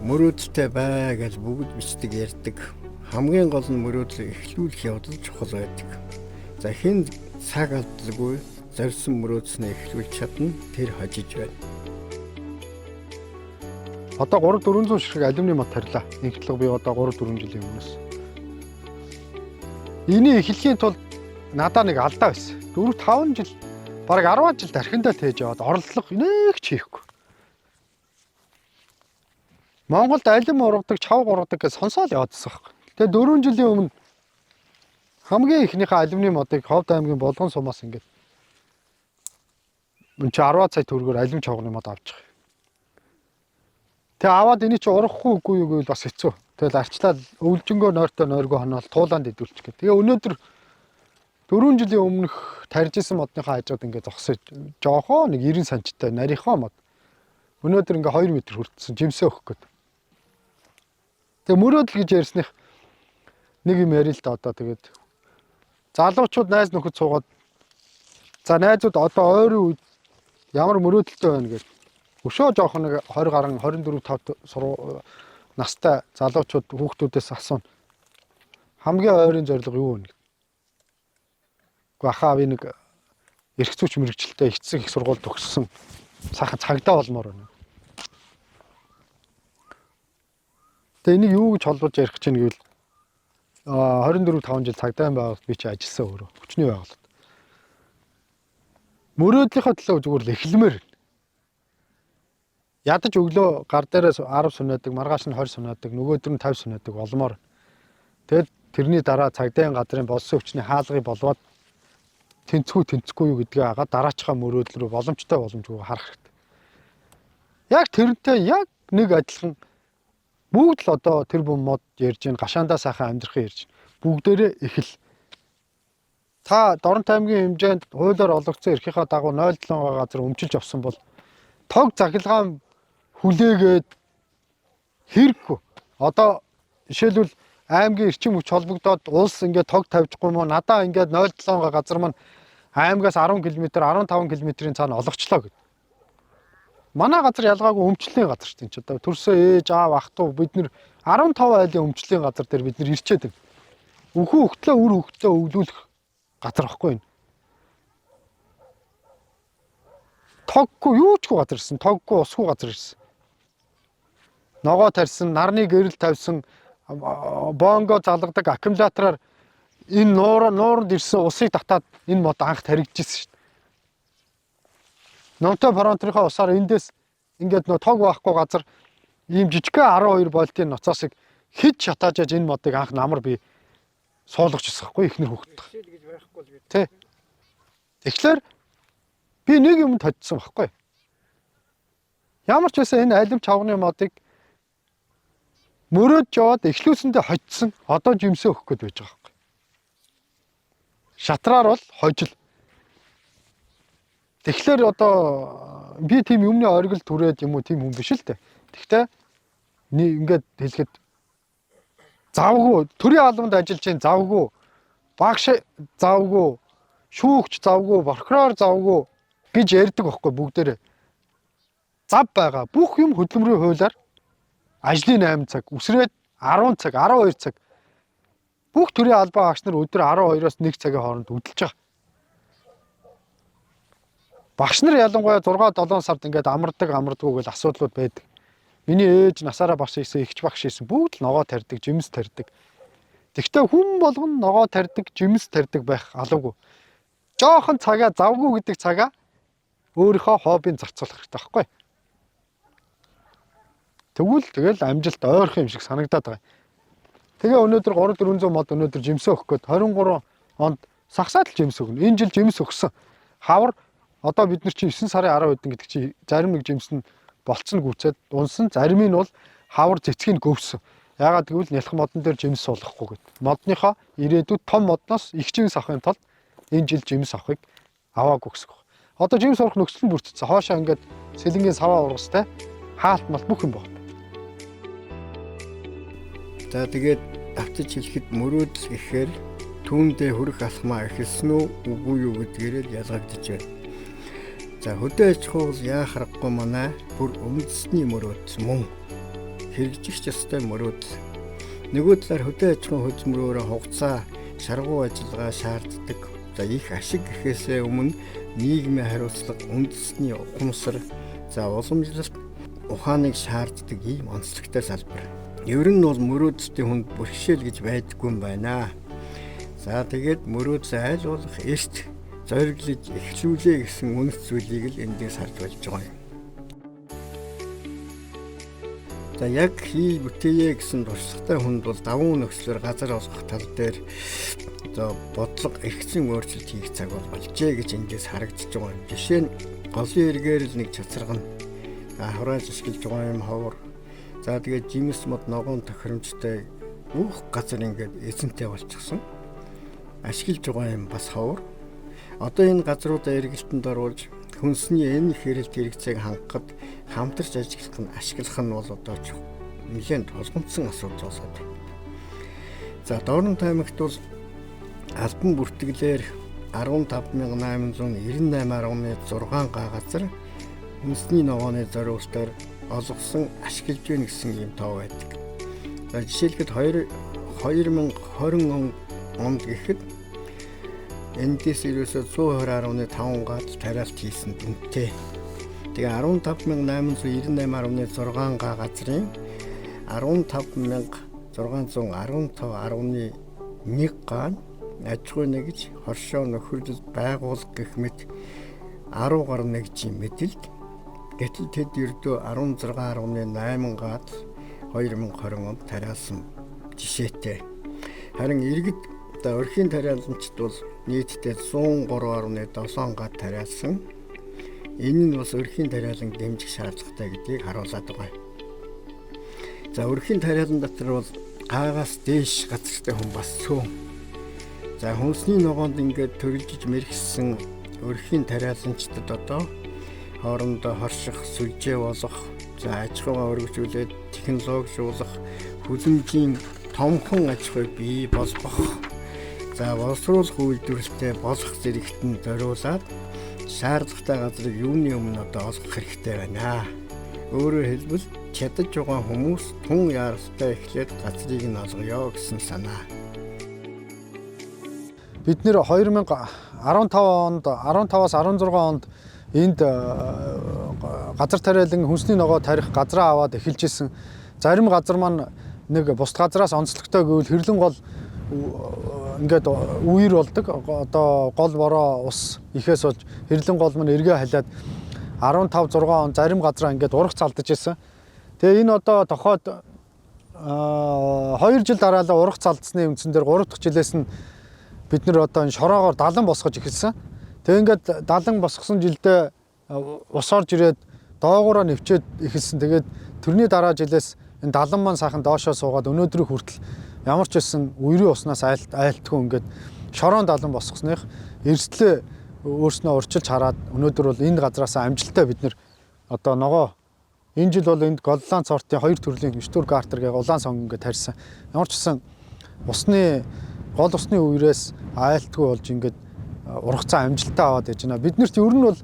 Мөрөөдөлтэй бай гэж бүгд бичдэг ярьдаг. Хамгийн гол нь мөрөөдлөө эхлүүлэх явдал чухал байдаг. За хэн цаг алдалгүй зорьсон мөрөөдснөө эхлүүлж чадна тэр хожиж байна. Одоо 3-400 ширхэг алюминий мод тарилаа. Инхтлэг би одоо 3-4 жилийн өмнөөс. Энийг эхлэхийн тулд надаа нэг алдаа байсан. 4-5 жил бараг 10 жил тархиндаа тээж яваад орлого нэг ч хийхгүй. Монголд алим ургадаг, чавга ургадаг гэж сонсоол яваадсан байхгүй. Тэгээ 4 жилийн өмнө хамгийн ихнийхээ алимны модыг Ховд аймгийн Булган сумаас ингээд мөн чи 10 сая төгрөгөөр алим чавганы мод авч байгаа. Тэгээ аваад энийг чи ургахгүй үгүй юу гэвэл бас хэцүү. Тэгэл арчлал өвлжөнгөө нойртой нойргоо хоноол туулаанд идүүлчих гэ. Тэгээ өнөөдөр 4 жилийн өмнөх тарж исэн модныхаа хажууд ингээд зогсож жоохоо нэг 90 санчтай нарийнхаа мод. Өнөөдөр ингээ 2 м хүртсэн жимсээ өгөх гээд. Тэгээ мөрөөдөл гэж ярьсных нэг юм ярил л да одоо тэгээд залуучууд найз нөхөд суугаад за найзууд одоо ойрын үед ямар мөрөөдөлтэй байна гэж өшөө жоохон нэг 20 гарan 24 5 сургуу настай залуучууд хүүхдүүдээс асууна. Хамгийн ойрын зорилго юу вэ? Гэхдээ ахаа би нэг эрх зүйч мэрэгчлээ эцэг их сургууль төгссөн сайхан цагдаа болмоор байна. Тэгээ энийг юу гэж холбож ярих чинь гэвэл 24 5 жил цагдаа байгуулалт би чи ажилласан өөрөө хүчний байгуулалт. Мөрөөдлийнхөө төлөө зүгээр л эхлэмээр. Ядаж өглөө гар дээрээ 10 сунаадаг, маргааш нь 20 сунаадаг, нөгөөдөр нь 50 сунаадаг болмоор. Тэгэл тэрний дараа цагдаагийн газрын болсон хүчний хаалгыг болвоод тэнцвүү тэнцэхгүй юу гэдгээ агаад дараачхаа мөрөөдөл рүү боломжтой боломжгүй харах хэрэгтэй. Яг тэрнтэй яг нэг адилхан бүгд л одоо тэр бум мод ярьж гин гашаандаа сайхан амьдрахыг ярьж гин. Бүгдээрээ эхэл. Та Дорнот аймгийн хэмжээнд хуулиар олгогдсон эрхийнхаа дагуу 0.7 газар өмчилж авсан бол тог захилгаан хүлээгээд хэрэггүй. Одоо жишээлбэл аймгийн эрчим хүч холбогдоод улс ингээд тог тавьчихгүй мó надаа ингээд 0.7 газар маань аймгаас 10 км 15 км-ийн цаана олгочлоо гэд. Манай газар ялгаагүй өмчлөлийн газар шүү дээ. Одоо төрсөө ээж аав ах トゥ бид нэр 15 айлын өмчлөлийн газар дээр бид нэр ирчээд байна. Өхөө хөхтлөө үр хөхтлөө өвлүүлэх газар байхгүй юм. Тоггүй юу ч газар ирсэн. Тоггүй усгүй газар ирсэн. Ногоо тарьсан, нарны гэрэл тавьсан, бонго залгадаг аккумулятораар энэ нууранд ирсэн усыг татаад энэ мод анх таригдчихсэн шүү дээ. Номтой фронтрынхаа усаар эндээс ингээд нөө тог байхгүй газар ийм жижигхэн 12 вольтын ноцоосыг хэд шатааж яж энэ модыг анх намар би суулгаж ирсэн байхгүй ихнэр хүүхэд. Тэ. Тэгэхээр би нэг юм тодсон байхгүй. Ямар ч байсан энэ алим чавганы модыг мөрөөд яваад эхлүүлсэндээ хоцсон одоо жимсээ өгөх гээд байж байгаа байхгүй. Шатраар бол хожил. Тэгэхээр одоо би тийм юмны оргил түрээд юм уу тийм хүн биш л дээ. Тэгтээ ингээд хэлэхэд завгүй төрийн албанд ажиллаж чинь завгүй багш завгүй шүүгч завгүй прокурор завгүй гэж ярьдаг байхгүй бүгдээрээ. Зав байгаа. Бүх юм хөдөлмөрийн хуулиар ажлын 8 цаг, үсрээд 10 цаг, 12 цаг. Бүх төрийн албан агч нар өдөр 12-оос 1 цагийн хооронд хөдөлж байгаа. Багш нар ялангуяа 6 7 сард ингээд амардаг амардаггүй гэл асуудлууд байдаг. Миний ээж насаараа багш хийсэн, эгч багш хийсэн бүгд л ногоо тарьдаг, жимс тарьдаг. Тэгвэл хүн болгон ногоо тарьдаг, жимс тарьдаг байх алуугүй. Жохон цагаа завгүй гэдэг цагаа өөрийнхөө хоббиг зарцуулах хэрэгтэй байхгүй. Тэгвэл тэгэл амжилт ойрхон юм шиг санагдаад байгаа. Тэгээ өнөөдөр 3 400 мод өнөөдөр жимсээ өгөх гээд 23 онд сагсаад л жимс өгнө. Энэ жил жимс өгсөн. Хавар одоо бид нар чи 9 сарын 10 хэдэн гэдэг чи зарим нэг жимс нь болцсон гүцээд унсан, зарим нь бол хавар цэцгийг гөвсөн. Яагаад гэвэл нялх модон дээр жимс суулгахгүй гэд. Модныхоо ирээдүйд том модноос их жимс авахын тулд энэ жил жимс авахыг аваагүй гэсэн үг. Одоо жимс урах нөхцөл нь бүрдсэн. Хоошоо ингээд сэлэнгийн саваа ургастай хаалт малт бүх юм байна. За тэгээд давтаж хэлэхэд мөрөөдөл гэхээр түүндээ хүрэх алхмаа эхэлсэн үү үгүй юу гэдгээр л ялгагдаж байна. За хөдөө аж ахуй бол яа харахгүй манай бүр үндэсний мөрөөдөл мөн хэрэгжих ёстой мөрөөдөл. Нөгөө талаар хөдөө аж ахуйн хөдөлмөрөөрөө хугацаа, шаргуу ажиллагаа шаарддаг. За их ашиг гэхээсээ өмнө нийгмийн хариуцлага, үндэсний ухамсар, за уламжлалт ухааныг шаарддаг ийм онцлогтой салбар. Ер нь бол мөрөөдөлтийн хүнд бэрхшээл гэж байдаггүй юм байна. За тэгээд мөрөөдөл айл болох эрт зориглож эхлүүлээ гэсэн үнэт зүйлийг л эндээс харж болж байгаа юм. За яг хий бүтээе гэсэн туршлагатай хүнд бол давуу нөхцлөөр газар олгох тал дээр одоо бодлого эргэцэн өөрчлөлт хийх цаг бол болжээ гэж эндээс харагдаж байгаа юм. Жишээ нь голын эргээр л нэг цацрагна. За хурааж ашиглаж байгаа юм ховор. За тэгээд жимс мод ногоон тохиромжтой бүх газар ингээд эзэнтэй болчихсон. Ашиглаж байгаа юм бас ховор. Одоо энэ газруудаа эргэлтэнд оруулж хүнсний энэ хэрэлт хэрэгцээг хангахад хамтарч ажиллах нь бол одоо ч нэлээд тулгамдсан асуудал болоод байна. За Дорнот аймагт бол албан бүртгэлээр 15898.6 га газар хүнсний ногооны зориултаар олгосон ашиглаж байна гэсэн ийм тоо байдаг. За жишээлбэл 2020 онд гэхэд эндээс ерөөсөө 120.5 гад тариалт хийсэн дүнтэй. Тэгээ 15898.6 га газрын 15615.1 га аж ахуй нэгж, хоршоо нөхөрлөл байгуулга гэх мэт 10 гаруй нэгжийн мэдэлд. Гэтэл тэд ердөө 16.8 гад 2020 онд тариалсан жишээтэй. Харин иргэд одоо өрхийн тариаламжид бол нийтдээ 103.7 гад тариалсан. Энэ нь бас өрхийн тариалан дэмжих шаардлагатай гэдгийг харуулад байгаа юм. За өрхийн тариалан дотор бол гаагаас дээш газартай хүн бас цөөн. За хүнсний ногоонд ингээд төрөлжиж мэрэгсэн өрхийн тариаланчдад одоо хоорондоо хорших, сүлжээ болох, за аж ахуйгаа өргөжүүлээд технологижуулах, хүлэмжийн томхон аж ахуй бий болгох, за боловсруулах үйлдвэрлэлтэй болох зэрэгт нь зориулаад шаардлагатай газрыг юуны өмнө одоо олгох хэрэгтэй байна. Өөрөөр хэлбэл чадаж байгаа хүмүүс тун яаралтай эхлээд газрыг нь олгоё гэсэн санаа. Бид нэр 2015 онд 15-аас 16 онд энд газар тариалан хүнсний ногоо тарих газраа аваад эхэлж исэн. Зарим газар маань нэг бусд газраас онцлогтой гэвэл хэрлэн гол ингээд үер болдог. Одоо гол бороо ус ихээс болж хэрлэн гол маань эргээ халиад 15 6 он зарим газраа ингээд урагц алдаж исэн. Тэгээ энэ одоо тохиод 2 жил дараалал урагц алдсны үндсэн дээр 3 дахь жилээс нь бид нэр одоо энэ шороогоор далан босгож эхэлсэн. Тэгээ ингээд далан босгосон жилдээ ус орж ирээд доогоороо нэвчээд эхэлсэн. Тэгээд тэрний дараа жилээс энэ далан маань сайхан доошоо суугаад өнөөдрийг хүртэл ямар ч байсан үерийн уснаас айлтгүй ингээд шороон далан босгосных эрсдлээ өөрснөө урчилж хараад өнөөдөр бол энэ газраас амжилттай бид нэр одоо ногоо энэ жил бол энд голланд сортын 2 төрлийн Штүргартер гэх улаан сонгон ингээд тарьсан. Ямар ч байсан усны гол усны үерээс айлтгүй болж ингээд ургацаа амжилттай аваад яж байна. Бид нарт ер нь бол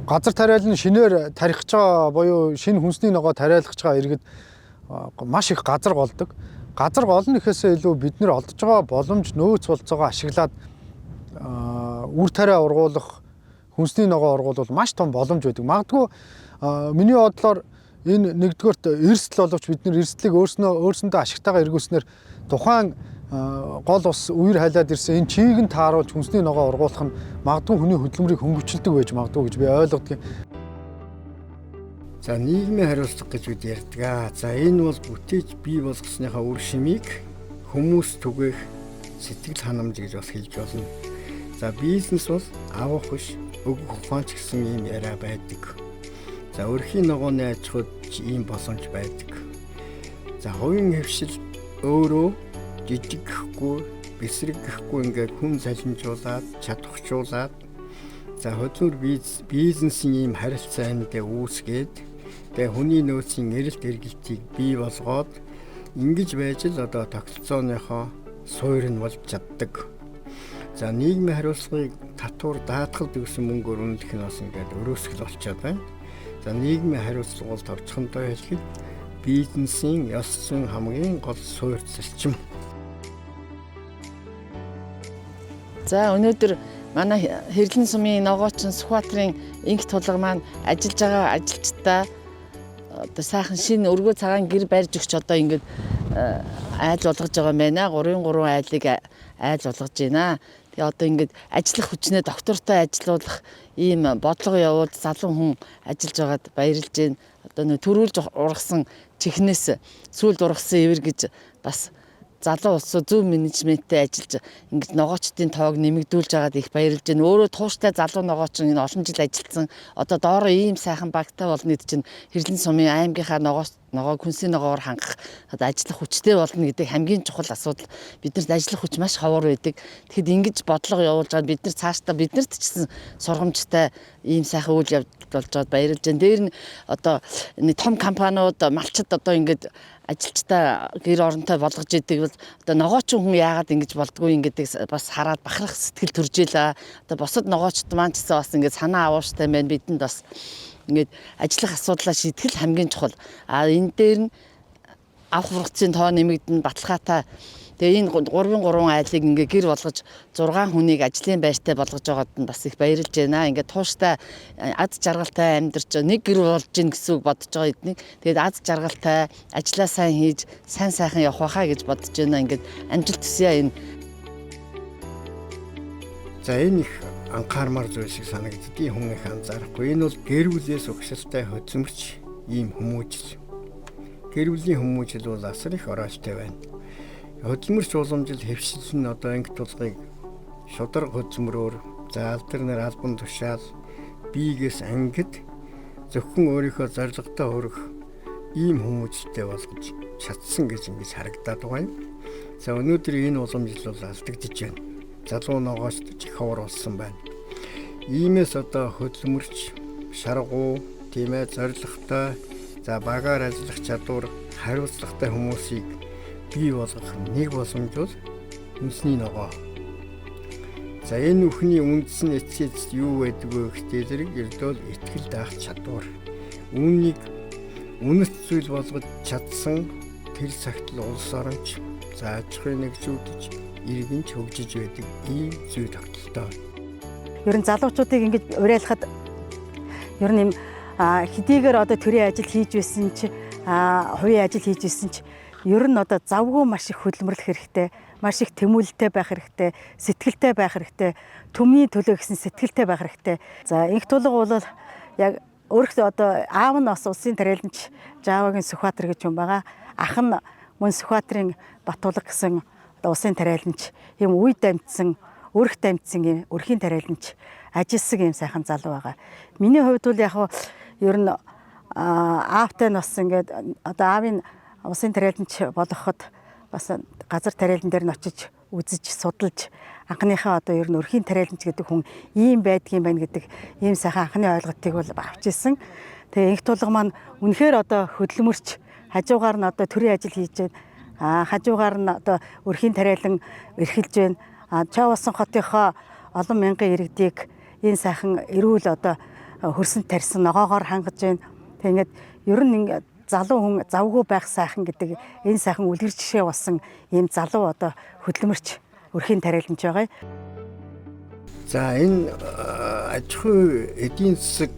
газар тариалан шинээр тарих гэж байгаа буюу шинэ хүнсний ногоо тариалах гэж байгаа иргэд маш их газар голдог. Газар голно гэхээсээ илүү бид нар олдож байгаа боломж нөөц болцоогоо ашиглаад үр тариа ургуулах, хүнсний ногоо ургуулвал маш том боломж байдаг. Магадгүй миний бодлоор энэ нэгдүгээрт эрсдэл боловч бид нар эрсдлийг өөрсөндөө ашигтайгаа эргүүлснээр тухайн гол ус үер халиад ирсэн энэ чийг нь тааруулж хүнсний ногоо ургуулах нь магадгүй хүний хөдөлмөрийг хөнгөвчлөдөг байж магадгүй гэж би ойлгодог. За нийгмийн хариуцлага гэж бид ярьдаг. За энэ бол бүтээж бий болгосныхаа үр шимийг хүмүүс түгээх сэтгэл ханамж гэж бас хэлж болно. За бизнес бол авах биш өгөх ухаан ч гэсэн ийм яриа байдаг. За өрхийн ногооны аж ахуйд ийм боломж байдаг. За хувийн хэвшил өөрөө жижиг гэхгүй, бэсрэг гэхгүй ингээд хүн салинжуулаад, чадварчуулаад за хөдөлмөр бизнесийн ийм харилцаа эндээ үүсгээд тэгээ хүний нөөцийн эрэлт эргэлтийг бий болгоод ингэж байж л одоо тогтолцооныхоо суурь нь болж чаддаг. За нийгмийн хариуцлагыг татвар даатгалд өгсөн мөнгөөр үнэлэх нь бас ингээд өрөөсгөл болчиход байна. За нийгмийн хариуцлага бол товчхондоо хэлэхэд бизнесийн ёс зүйн хамгийн гол суурь зарчим. За өнөөдөр манай Хэрлэн сумын ногоочин Сүхбаатарын инх тулга маань ажиллаж байгаа ажилчдаа одоо сайхан шинэ өргөө цагаан гэр барьж өгч одоо ингээд айл болгож байгаа юм байна. 3-3 айлыг айл болгож байна. Тэгээ одоо ингээд ажиллах хүчнээ доктортой ажилуулах ийм бодлого явуулж залуу хүн ажиллаж байгаад баярлж байна. Одоо нэ төрүүлж ургасан чихнээс сүүлд ургасан ивэр гэж бас залуу улсууд зөв менежменттэй ажиллаж ингэж ногоочдын тоог нэмэгдүүлж байгаад их баярлж байна. Өөрөө тууштай залуу ногооч энэ олон жил ажилласан. Одоо доороо ийм сайхан багтай болно гэдэг чинь Хэрлэн сумын аймгийнхаа ногоог хүнсийн ногоогоор хангах одоо ажиллах хүчтэй болно гэдэг хамгийн чухал асуудал. Биднэрт ажиллах хүч маш ховор байдаг. Тэгэхэд ингэж бодлого явуулж байгаа бид нар цаашдаа биднэрт ч гэсэн сургамжтай ийм сайхан үйл явдал болж байгаад баярлж байна. Дээр нь одоо энэ том компаниуд малчид одоо ингэж ажилчдаа гэр оронтой болгож идэг бол одоо ногоочин хүн яагаад ингэж болдгоо юм гэдэг бас хараад бахарх сэтгэл төрж илаа. Одоо бусад ногоочд маань ч гэсэн бас ингэж санаа авууштай байна. Бидэнд бас ингээд ажиллах асуудлаа шийдэх л хамгийн чухал. А энэ дээр нь авах ургацын тоо нэмэгдэн баталгаатай. Тэгээ энэ 3-3 айлыг ингээ гэр болгож 6 хүнийг ажлын байртай болгож байгаад нь бас их баярлж байна. Ингээ тууштай аз жаргалтай амьдарч нэг гэр болж гин гэсэн үг бодож байгаа эднийг. Тэгээд аз жаргалтай ажлаа сайн хийж сайн сайхан явах байхаа гэж бодож байна. Ингээд амжилт хүсье энэ. За энэ их анхаармаар зүйл шиг санагддгийг хүн их анзаарахгүй. Энэ бол гэр бүлээс угшилтай хөдөлмөрч ийм хүмүүжил. Гэр бүлийн хүмүүжил бол асар их ороолтой байна. Хөдөлмөрч уламжил хэвшил нь одоо анги тулгыг шударга хөдөлмөрөөр за алдар нар албан тушаал биегээс ангид зөвхөн өөрийнхөө зорилготой хүрэх ийм хүмүүжлтэй болгож чадсан гэж ингэж харагдаад байгаа юм. За өнөөдөр энэ уламжил бол алдагдж байна. Залуу ногоочд их ховор болсон байна. Иймээс одоо хөдөлмөрч, шаргуу, тийм зорилготой, за багаар ажиллах чадвар, хариуцлагатай хүмүүсийг бий болгох нэг боломж бол үндэсний ногоо. За энэ бүхний үндэс нь эцсийн эцэст юу байдаг вэ гэхдээ зэрэг ердөө л итгэл даах чадвар. Үүнийг үнэт зүйл болгож чадсан тэр цагт л улс оронч, за аж ахуйн нэгжүүдж, иргэн ч хөгжиж байдаг ийм зүй тогтолтой. Ер нь залуучуудыг ингэж уриалахад ер нь юм хэдийгээр одоо төрийн ажил хийж байсан ч хувийн ажил хийж байсан ч ер нь одоо завгүй маш их хөдөлмөрлөх хэрэгтэй, маш их тэмүүлэлтэй байх хэрэгтэй, сэтгэлтэй байх хэрэгтэй, түмний төлөө гэсэн сэтгэлтэй байх хэрэгтэй. За инх тулга бол яг өөрөхдөө одоо аав нь бас улсын тариаланч Жавагийн Сүхбаатар гэж хүн байгаа. Ах нь мөн Сүхбаатарын Батулга гэсэн одоо улсын тариаланч юм үе дамжсан, өрх дамжсан юм өрхийн тариаланч ажилласан юм сайхан залуу байгаа. Миний хувьд бол яг ер нь аавтай нь бас ингээд одоо аавын улсын тариаланч болгоход бас газар тариалан дээр нь очиж үзэж судалж анхныхаа одоо ер нь өрхийн тариаланч гэдэг хүн ийм байдгийн байна гэдэг ийм сайхан анхны ойлголтыг бол авч ирсэн. Тэгээ инх тулга маань үнэхээр одоо хөдөлмөрч хажуугаар нь одоо төрийн ажил хийж байна. Хажуугаар нь одоо өрхийн тариалан эрхэлж байна. Чоовсон хотынхоо олон мянган иргэдийг энэ сайхан эрүүл одоо хөрсөнд тарьсан ногоогоор хангаж байна. Тэгээ ингээд ер нь ингээд залуу хүн завгүй байх сайхан гэдэг энэ сайхан үлгэр жишээ болсон ийм залуу одоо хөдөлмөрч өрхийн тариаланч байгаа. За энэ аж ахуй эдийн засаг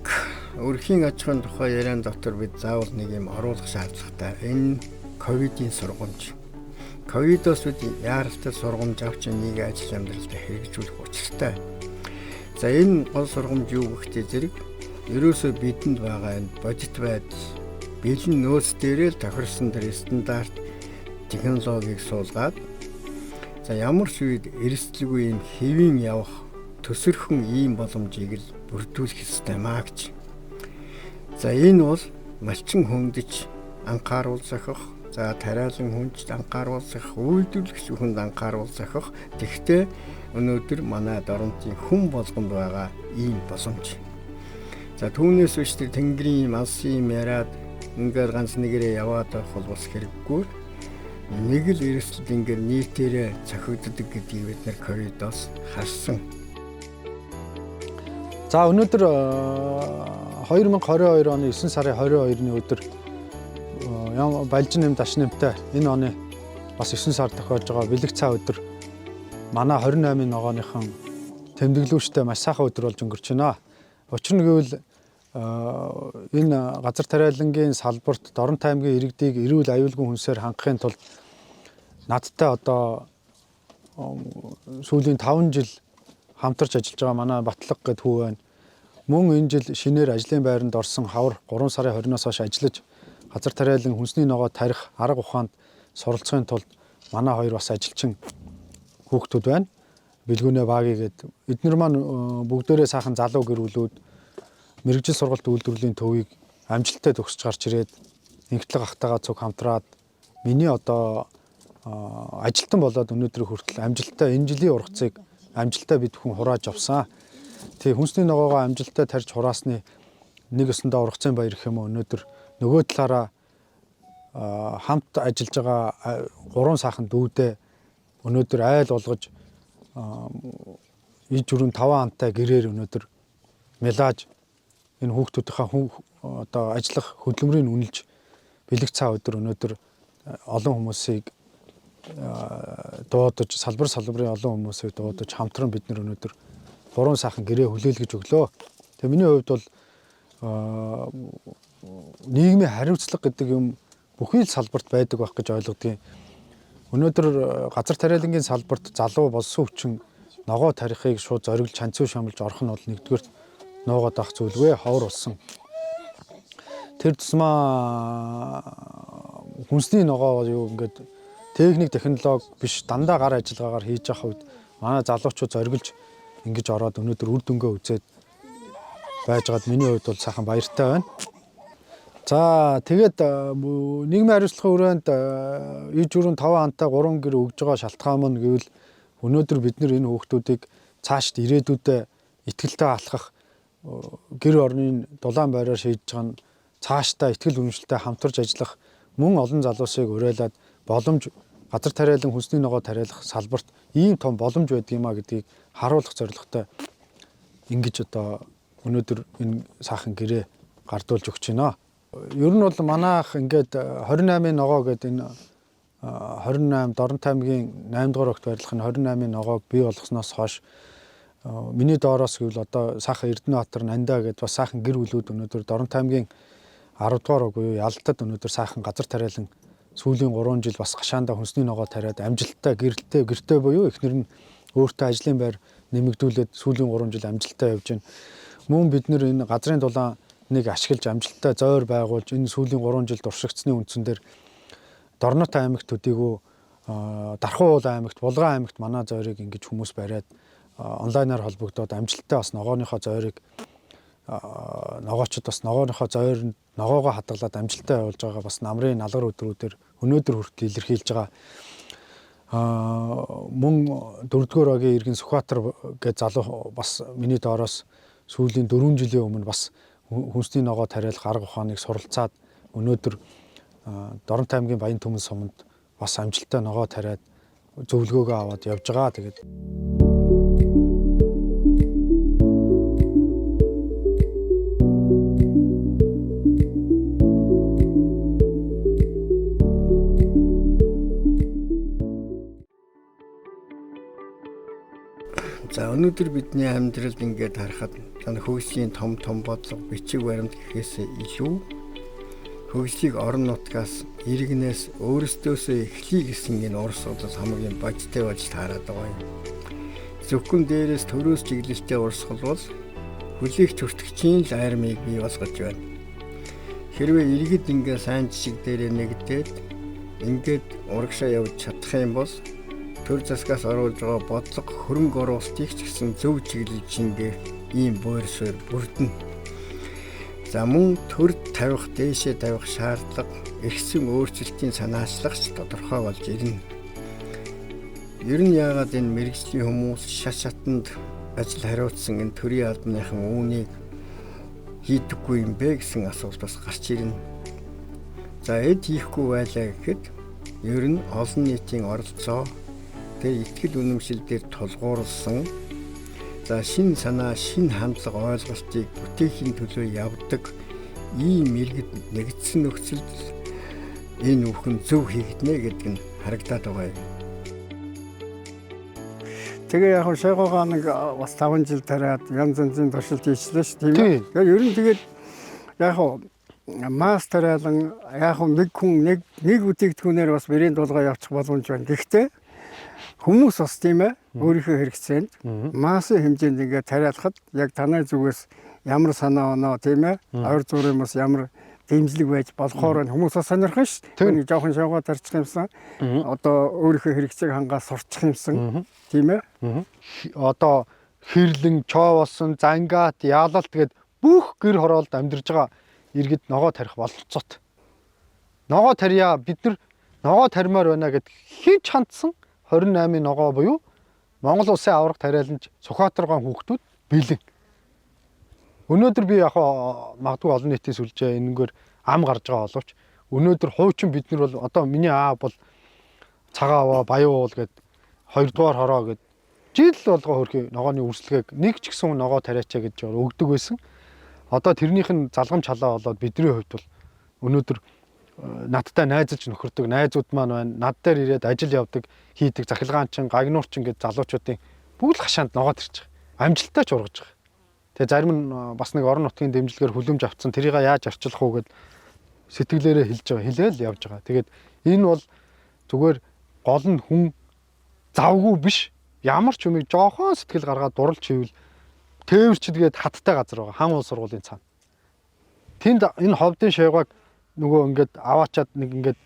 өрхийн аж ахуйн тухай яриан дотор бид заавал нэг юм оруулах шаардлагатай. Энэ ковидын сургамж. Ковидоос бид яаралтай сургамж авч нэг ажил амьдралд хэрэгжүүлэх учиртай. За энэ гол сургамж юу гэхдээ зэрэг ерөөсөө бидэнд байгаа энэ бодит байдал бэлэн нөөц дээрээ л тохирсон тэр стандарт технологиг суулгаад за ямар ч үед эрсдэлгүй юм хэвийн явах төсөрхөн ийм боломжийг л бүрдүүлэх ёстой маа гэж. За энэ бол малчин хөндөж анхааруул зохих, за тариалан хүнч анхааруул зохих, үйлдвэрлэгч хүнд анхааруул зохих. Тэгвэл өнөөдөр манай Доронтын хүн болгонд байгаа ийм боломж. За түүнээс биш тэр тэнгэрийн юм алсын юм яриад ингээд ганц нэгээрээ яваад байх бол бас хэрэггүй. Нэг л эрсдэл ингээд нийтээрээ цохигддог гэдгийг бид нэр ковидоос харсан. За өнөөдөр 2022 оны 9 сарын 22-ны өдөр Балжин нэм даш нэмтэй энэ оны бас 9 сар тохиож байгаа бэлэг цаа өдөр манай 28-ын ногооныхон тэмдэглүүштэй маш сайхан өдөр болж өнгөрч байна. Учир нь гэвэл энэ газар тариалангийн салбарт Дорнот аймгийн иргэдийг эрүүл аюулгүй хүнсээр хангахын тулд Надтай одоо сүүлийн 5 жил хамтарч ажиллаж байгаа манай Батлаг гэдэг хүү байна. Мөн энэ жил шинээр ажлын байранд орсон хавар 3 сарын 20-наас хойш ажиллаж газар тариалан хүнсний ногоо тарих арга ухаанд суралцахын тулд манай хоёр бас ажилчин хүүхдүүд байна. Бэлгүүнээ Баги гээд эднэр маань бүгдээрээ сайхан залуу гэр бүлүүд мэргэжил сургалт үйлдвэрлэлийн төвийг амжилттай төгсөж гарч ирээд Инхтлаг ахтайгаа цуг хамтраад миний одоо ажилтан болоод өнөөдрийн хүртэл амжилттай энэ жилийн ургацыг амжилттай бид хүн хурааж авсан. Тэг хүнсний ногоогоо амжилттай тарьж хураасны нэг өсөндөө ургацын баяр гэх юм уу өнөөдөр нөгөө талаараа хамт ажиллаж байгаа гурван сайхан дүүдээ өнөөдөр айл болгож иж өрөн 5 антай гэрээр өнөөдөр мелаж энэ хүүхдүүдийнхээ одоо ажиллах хөдөлмөрийг үнэлж бэлэг цаа өдөр өнөөдөр олон хүмүүсийг дуудаж салбарын олон хүмүүсийг дуудаж хамтран бид нар өнөөдөр гурван сайхан гэрээ хүлээлгэж өглөө. Тэгээ миний хувьд бол нийгмийн хариуцлага гэдэг юм бүхий л салбарт байдаг байх гэж ойлгодгийн. Өнөөдөр газар тариалангийн салбарт залуу болсон хүчин ногоо тарихыг шууд зориглож ханцуу шамлж орох нь бол нэгдүгээр нуугаад авах зүйлгүй ховор болсон. Тэр тусмаа хүнсний ногоо юу ингээд техник технологи биш дандаа гар ажиллагаагаар хийж явах үед манай залуучууд зориглож ингэж ороод өнөөдөр үр дүнгээ үзээд байжгаад миний хувьд бол сайхан баяртай байна. За тэгээд нийгмийн хариуцлагын өрөөнд иж өрөөнд 5 антай 3 гэр өгж байгаа шалтгаан мөн гэвэл өнөөдөр бид нар энэ хүүхдүүдийг цаашд ирээдүйдээ итгэлтэй алхах гэр орны дулаан байраар шийдэж байгаа нь цаашдаа итгэл үнэмшилтэй хамтарч ажиллах мөн олон залуусыг уриалаад боломж газар тариалан хүнсний ногоо тариалах салбарт ийм том боломж байдаг юм а гэдгийг харуулах зорилготой ингэж одоо өнөөдөр энэ сайхан гэрээ гардуулж өгч байна. Ер нь бол манайх ингээд 28-ын ногоо гэдэг энэ 28 Дорнот аймгийн 8 дугаар огт байрлах нь 28-ын ногоог бий болгосноос хойш миний доороос гэвэл одоо сайхан Эрдэнэбаатар Нандаа гэдээ бас сайхан гэр бүлүүд өнөөдөр Дорнот аймгийн 10 дугаар ог буюу Ялтад өнөөдөр сайхан газар тариалан сүүлийн 3 жил бас гашаандаа хүнсний ногоо тариад амжилттай гэртэй буюу эхнэр нь өөртөө ажлын байр нэмэгдүүлээд сүүлийн 3 жил амжилттай явж байна. Мөн бид нэр энэ газрын дулаан нэг ашиглаж амжилттай зойр байгуулж энэ сүүлийн 3 жилд туршигдсны үндсэн дээр Дорнот аймагт төдийгүй Дархуул аймагт, Булган аймагт манай зойрыг ингэж хүмүүс бариад онлайнаар холбогдоод амжилттай бас ногооныхоо зойрыг ногоочд бас ногооныхоо зойр ногоогоо хадгалаад амжилттай явуулж байгаа бас намрын налгар өдрүүдээр өнөөдөр хүртэл илэрхийлж байгаа. Мөн 4-р огийн иргэн Сүхбаатар гэж залуу бас миний доороос сүүлийн 4 жилийн өмнө бас хүнсний ногоо тариалах арга ухааныг суралцаад өнөөдөр Дорнот аймгийн Баян түмэн суманд бас амжилттай ногоо тариад зөвлөгөөгөө аваад явж байгаа. Тэгээд за өнөөдөр бидний амьдралд ингээд харахад хөгжлийн том том бодлого бичиг баримт гэхээс илүү хөгжлийг орон нутгаас иргэнээс өөрсдөөсөө эхлэе гэсэн энэ урсгал хамгийн бодиттой болж таарад байгаа юм. Зөвхөн дээрээс төрөөс чиглэлтэй урсгал бол хүлээх төртөгчийн л армийг бий болгож байна. Хэрвээ иргэд ингээд сайн жишг дээрээ нэгдээд ингээд урагшаа явж чадах юм бол төр засгаас оруулж байгаа бодлого хөрөнгө оруулалтыг ч гэсэн зөв чиглэл шингээх ийм буур суурь бүрдэнэ. За мөн төрд тавих, дээшээ тавих шаардлага, эргэсэн өөрчлөлтийн санаачлагч тодорхой болж ирнэ. Ер нь яагаад энэ мэргэжлийн хүмүүс шат шатанд ажил хариуцсан энэ төрийн албаныхан үүнийг хийдэггүй юм бэ гэсэн асуулт бас гарч ирнэ. За эд хийхгүй байлаа гэхэд ер нь олон нийтийн оролцоо тэр итгэл үнэмшил дээр тулгуурласан за шинэ санаа, шинэ хандлага, ойлголтыг бүтээхийн төлөө явдаг ийм иргэд нэгдсэн нөхцөлд энэ үхэн зөв хийгдэнэ гэдэг нь харагдаад байгаа юм. Тэгээ яг шойгоогоо нэг бас 5 жил тариад янз янзын туршилт хийчлээ шүү тийм ээ. Тэгээ ер нь тэгээд яг Масс тариалан яг нэг хүн нэг нэг бүтээгдэхүүнээр бас брэнд болгоо явчих боломж байна. Гэхдээ хүмүүс бас тийм өөрийнхөө хэрэгцээнд массын хэмжээнд ингээд тариалахад яг танай зүгээс ямар санаа оноо тийм ойр зуурын бас ямар дэмжлэг байж болохоор хүмүүс бас сонирхон шүү дээ. Нэг жоохон шавгаа тарчих юмсан. Одоо өөрийнхөө хэрэгцээг хангаа сурчих юмсан. Тийм. Одоо хэрлэн, чоо болсон, зангаат, яалалт гээд бүх гэр хороолд амьдарж байгаа иргэд ногоо тарих бололцоот. Ногоо тарья, бид нар ногоо тарьмаар байна гэд хин ч хандсан 28-ын ногоо буюу Монгол улсын аварга тариаланч Сүхбаатаргаан хүүхдүүд бэлэн. Өнөөдөр би яг магадгүй олон нийтийн сүлжээ энэнгээр ам гарч байгаа боловч өнөөдөр хуучин бид нар бол одоо миний аав бол цагаан аваа баян уул гэд хоёрдугаар хороо гэд жил болгоо хөрхи ногооны үрслэгээг нэг ч гэсэн ногоо тариачаа гэж өгдөг байсан. Одоо тэрнийх нь залгамж халаа болоод бидний хувьд бол өнөөдөр надтай найзалж нөхөрдөг найзууд маань байна. Над дээр ирээд ажил явдаг, хийдэг захилгаанчин, гагнуурчин гэд залуучуудын бүгд л хашаанд ногоо тарж байгаа. Амжилттай ч ургаж байгаа. Тэгээ зарим нь бас нэг орон нутгийн дэмжлэгээр хүлэмж авцсан, тэрийг яаж арчилах уу гэд сэтгэлээрээ хэлж байгаа, хэлээл явж байгаа. Тэгээд энэ бол зүгээр гол нь хүн завгүй биш. Ямар ч юмыг жоохон сэтгэл гаргаад дурлж хийвэл тээвэрчдгээд хаттай газар байгаа. Хан уул сургуулийн цаана. Тэнд энэ ховдын шайгаг нөгөө ингээд аваачаад нэг ингээд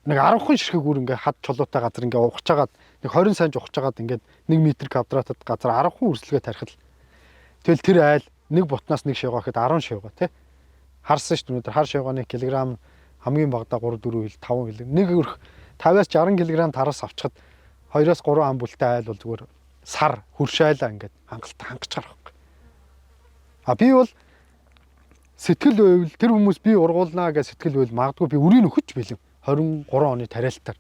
нэг 10хан ширхэг үр ингээд хад чулуутай газар ингээд ухаж агаад нэг 20 санж ухаж агаад ингээд 1 м квадратад газар 10хан үрсэлгээ тарихад тэгэл тэр айл нэг бутнаас нэг шайгаа гэхэд 10 шайгаа тий. Харсан шүү дээ өнөөдөр хар шайгааны килограмм хамгийн багадаа 3 4 хил 5 хил нэг өрх 50-аас 60 кг тараас авчихад 2-оос 3 ам бүлтэй айл бол зүгээр сар хөршайлаа ингээд хангалт хангаж гарах байхгүй. А би бол сэтгэл байвал тэр хүмүүс би ургуулнаа гэж сэтгэл байвал магадгүй би үрийг нөхөж бэлэн 23 оны тариалтаар.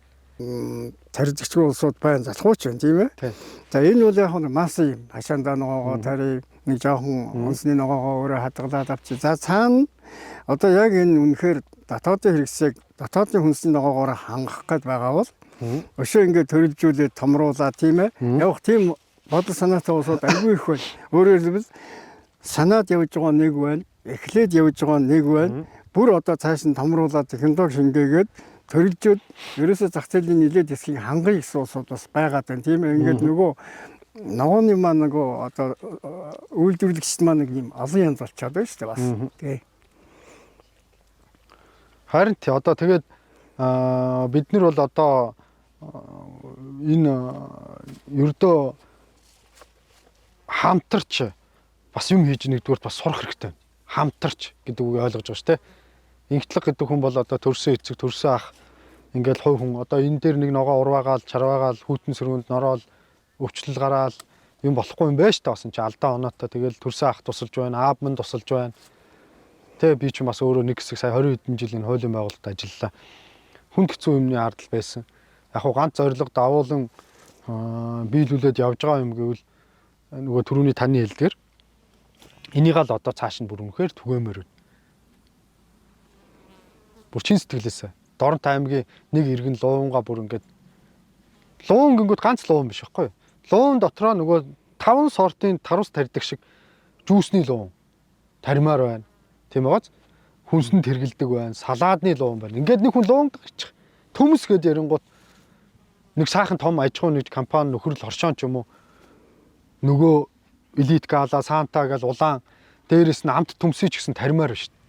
Тарьдагч улсууд байна, залхууч байна тийм ээ. За энэ бол яг нэг масс юм. Хашаандаа ногоогоо тарий, нэг жоохон үнсний ногоогоо өөрөө хадгалаад авчи. За цаана одоо яг энэ үнэхээр дотоодын хэрэгцээг дотоодын хүнсний ногоогоор хангах гээд байгаа бол өшөө ингээд төрөлжүүлээд томруулаад тийм ээ. Явах тийм бодол санаатай улсууд айгүй их байна. Өөрөөр хэлбэл санаад явж байгаа нэг байна, эхлээд явж байгаа нэг байна. Бүр одоо цааш нь томруулаад технологи шингээгээд төрөлжөөд ерөөсөө зах зээлийн нэлээд хэсгийг хангая гэсэн улсууд бас байгаад байна. Тийм ээ. Ингээд нөгөө ногооны маань нөгөө одоо үйлдвэрлэгчд маань нэг юм олон янз болчиход байна шүү дээ бас. Тий. Харин тий одоо тэгээд бид нар бол одоо энэ ердөө хамтарч бас юм хийж нэгдүгээрт бас сурах хэрэгтэй. Хамтарч гэдэг үгийг ойлгож байгаа шүү дээ. Инхтлэг гэдэг хүн бол одоо төрсөн эцэг, төрсөн ах ингээл хувь хүн одоо энэ дээр нэг ногоо урваагаал, чарваагаал, хүйтэн сөргөнд нороол, өвчлөл гараал юм болохгүй юм байна шүү дээ. Бас энэ чи алдаа оноотой тэгэл төрсөн ах тусалж байна, аав минь тусалж байна. Тэ би ч бас өөрөө нэг хэсэг сая 20 хэдэн жил энэ хуулийн байгууллагад ажиллалаа. Хүнд хэцүү юмны ардл байсан. Яг хуу ганц зорилго давуулан биелүүлээд явж байгаа юм гэвэл нөгөө түрүүний таны хэлдгээр энийг л одоо цааш нь бүр үнэхээр түгээмээр байна. Бүр чин сэтгэлээсээ Дорнот аймгийн нэг иргэн луунга бүр ингээд луун гингүүд ганц луун биш байхгүй юу? Луун дотроо нөгөө 5 сортын тарус тарьдаг шиг жүүсний луун таримаар байна. Тийм байгааз хүнсэнд хэргэлдэг байна, салаадны луун байна. Ингээд нэг хүн луунг гарчих. Төмс гэд ярингууд нэг сайхан том аж ахуйн нэг компани нөхөрл хоршоон ч юм уу нөгөө элит гала, санта гал улаан дээрэс нь амт төмсөй ч гэсэн таримаар байна шүү дээ.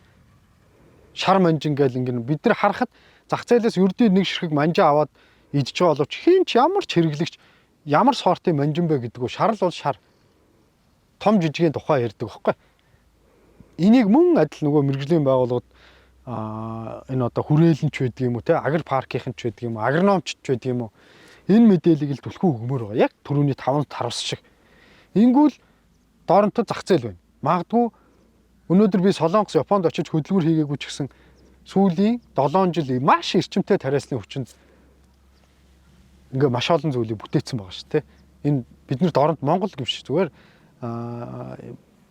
Шар манжин гэл ингээд бид нар харахад зах зээлээс ердийн нэг ширхэг манжаа аваад идж байгаа боловч хин ч ямар ч хэрэглэгч ямар сортын манжин бэ гэдэггүй шарл бол шар. Том жижигийн тухай ярьдаг байхгүй. Энийг мөн адил нөгөө мэргэжлийн байгууллагууд энэ одоо хүрээлэнч байдаг юм уу те агр паркийнхан ч байдаг юм уу агрономч ч байдаг юм уу энэ мэдээллийг л түлхүү өгмөр байгаа. Яг түрүүний 5 тарвс шиг. Ингүүл Доронтод зах зээл байна. Магадгүй өнөөдөр би Солонгос, Японд очиж хөдөлмөр хийгээгүй ч гэсэн сүүлийн 7 жил маш эрчимтэй тариасны хүчинд ингээ маш олон зүйлийг бүтээсэн байгаа шүү дээ. Энэ бид нар Доронт Монгол гэвш зүгээр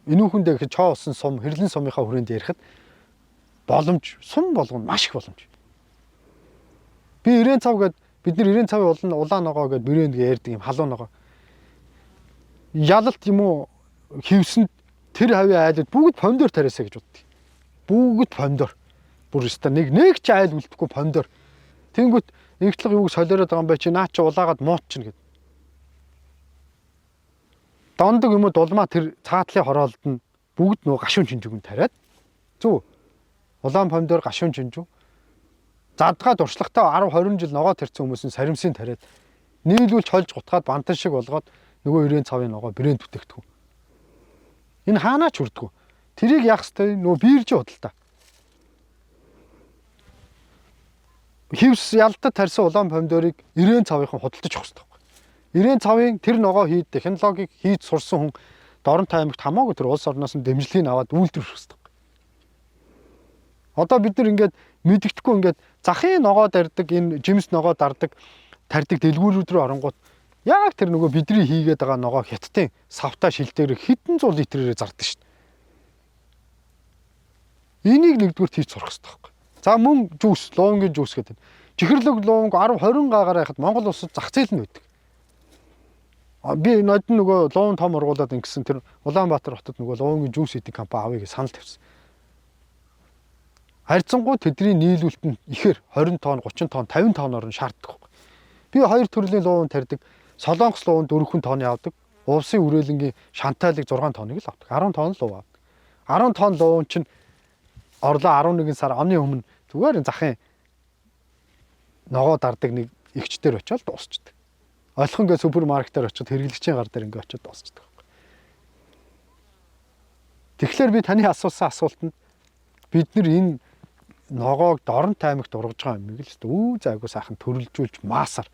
энүүхэндээ гэхэд чоо усан сум, хэрлэн сумынхаа хүрээнд ярихад боломж, сум болгоно маш их боломж. Би 90 цав гээд бид нар 90 цавын улаан ногоо гээд брэнд гэж ярьдаг юм халуун ногоо. Ялалт юм уу хевсэнд тэр хавийн айлууд бүгд помидор тариасаа гэж боддог. Бүгд помидор. Бүр өстой нэг ч айл үлдэхгүй помидор. Тэнгүүт Инхтлага юуг солиороод байгаа юм бэ чи наа чи улаагаад муутчихна гэд. Дондог юм уу дулмаа тэр цаатлын хороолд нь бүгд нөгөө гашуун чинжүүг нь тариад зүг. Улаан помидор гашуун чинжүү. Задгаа туршлагатай 10 20 жил ногоо тарьсан хүмүүс нь саримсын тариад нийлүүлж хольж гутгаад бантан шиг болгоод нөгөө 90 цавын ногоо брэнд бүтээгдэхүүн. Энэ хаанаа ч хүрдэггүй. Тэрийг яах ёстой нөгөө биржийн худалдаа. Хевс ялдад тарьсан улаан помидорыг 90 цавынхан худалдаж авах ёстой. 90 цавын тэр ногоо хийд технологиг хийж сурсан хүн Доронт аймагт хамаагүй тэр улс орноос нь дэмжлэгийг аваад үйлдвэрлэх ёстой. Одоо бид нар ингээд мэддэхгүй ингээд захын ногоо дардаг энэ жимс ногоо дардаг тарьдаг дэлгүүрүүд рүү оронгууд яг тэр нөгөө бидний хийгээд байгаа ногоо хятадын савтаа шилдээр хэдэн зуун литрээр зардаг шүү дээ. Энийг нэгдүгээр хийж сурах хэрэгтэй байхгүй. За мөн жүүс, луунгийн жүүс гэдэг. Чихэрлэг луунг 10 20 гаагаар байхад Монгол улсад зах зээл нь байдаг. Би нодон нөгөө луун том ургуулад ингэсэн тэр Улаанбаатар хотод нөгөө луунгийн жүүс хийдэг компани авъя гэж санал тавьсан. Харьцангуй тэдний нийлүүлэлт нь ихээр 20 тонн, 30 тонн, 50 тонноор нь шаарддаг. Би хоёр төрлийн луун тарьдаг. Солонгос луун 4 тонны авдаг. Улсын үрээлэнгийн шантайлыг 6 тонныг л авдаг. 10 тонн луу авдаг. 10 тонн луун чинь орлоо 11 сар оны өмнө зүгээр захын ногоо дардаг нэг эгчдэр очиод дуусчдаг. Олхон гээ супермаркетаар очиод хэрэглэгчийн гар дээр ингээ очиод дуусчдаг. Тэгэхээр би таны асуусан асуултанд бид нар энэ ногоог Доронт аймагт ургаж байгаа юм л өстө үү зайгүй сайхан төрөлжүүлж маасаар.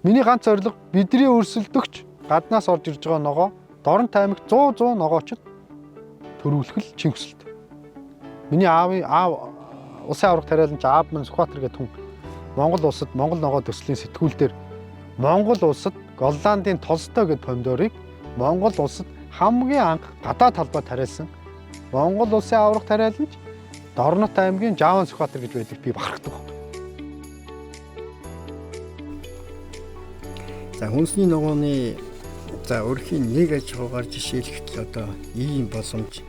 Миний ганц зорилго бидний өрсөлдөгч гаднаас орж ирж байгаа ногоо Доронт аймагт 100 100 ногоочд төрүүлэх л чин хүсэлт. Миний аав улсын аварга тариаланч аав минь Сүхбаатар гэдэг хүн Монгол улсад Монгол ногоо төслийн сэтгүүл дээр Монгол улсад Голландын Толстой гэдэг помидорыг Монгол улсад хамгийн анх гадаад талбай тариалсан Монгол улсын аварга тариаланч Дорнот аймгийн Жаван Сүхбаатар гэж байдаг би бахархдаг. За хүнсний ногооны за өрхийн нэг аж ахуйгаар жишээлэхэд л одоо ийм боломж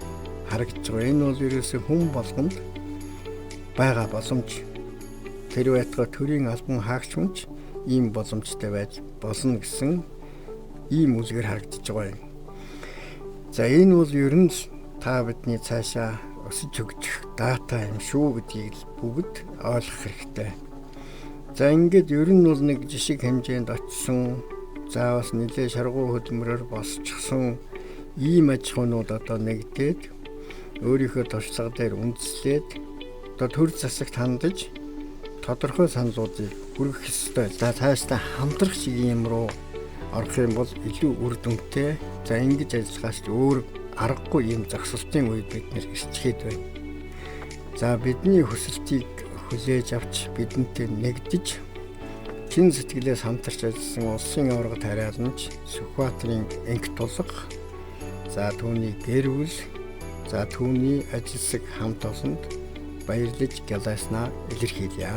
харагдаж байгаа. Энэ бол ерөөсөө хүн болгонд байгаа боломж. Тэр байтугай төрийн албан хаагч хүнч ийм боломжтой байж болно гэсэн ийм үлгэр харагдаж байгаа юм. За энэ бол ер нь та бидний цаашаа өсөж хөгжих дата юм шүү гэдгийг л бүгд ойлгох хэрэгтэй. За ингээд ер нь бол нэг жишг хэмжээнд очисон, за бас нэлээ шаргуу хөдөлмөрөөр босчихсон ийм аж ахуйнууд одоо нэгдээд өөрийнхөө туршлага дээр үндэслээд одоо төр засагт хандаж тодорхой саналуудыг хүргэх ёстой. За цаашдаа хамтрах шиг юм руу орох юм бол илүү үр дүнтэй. За ингэж ажиллахаас өөр аргагүй ийм зогсолтын үед бид нэр ирчгээд байна. За бидний хүсэлтийг хүлээж авч бидэнтэй нэгдэж чин сэтгэлээс хамтарч ажилласан улсын аварга тариаланч Сүхбаатарын энх тулга, за түүний гэр бүл, за түүний ажилсаг хамт олонд баярлаж гялайснаа илэрхийлье.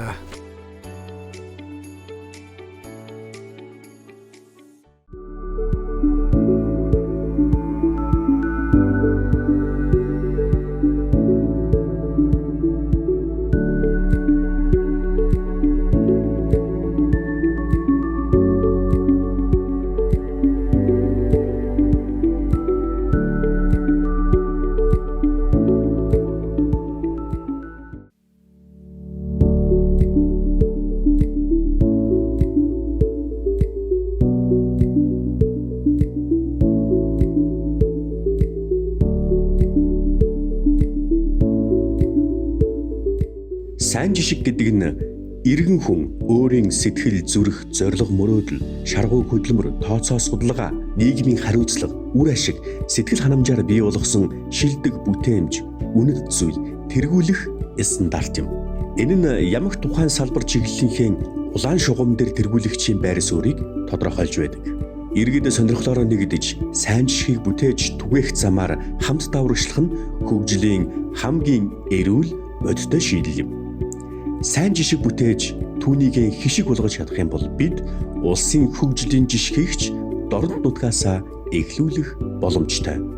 Сайн жишг гэдэг нь иргэн хүн өөрийн сэтгэл, зүрх, зорилго, мөрөөдөл, шаргуу хөдөлмөр, тооцоо судалгаа, нийгмийн хариуцлага, үр ашиг, сэтгэл ханамжаар бий болгосон шилдэг бүтээмж, үнэт зүйл, тэргүүлэх стандарт юм. Энэ нь ямагт тухайн салбар чиглэлийнхээ улаан шугам дээр тэргүүлэгчийн байр суурийг тодорхойлж байдаг. Иргэд сонирхлоороо нэгдэж, сайн жишгийг бүтээж түгээх замаар хамт даврагшлах нь хөгжлийн хамгийн эрүүл бодиттой шийдэл юм. Сайн жишг бүтээж түүнийг хишиг болгож чадах юм бол бид улсын хөгжлийн жишгийгч Дорнот нутгаасаа эхлүүлэх боломжтой.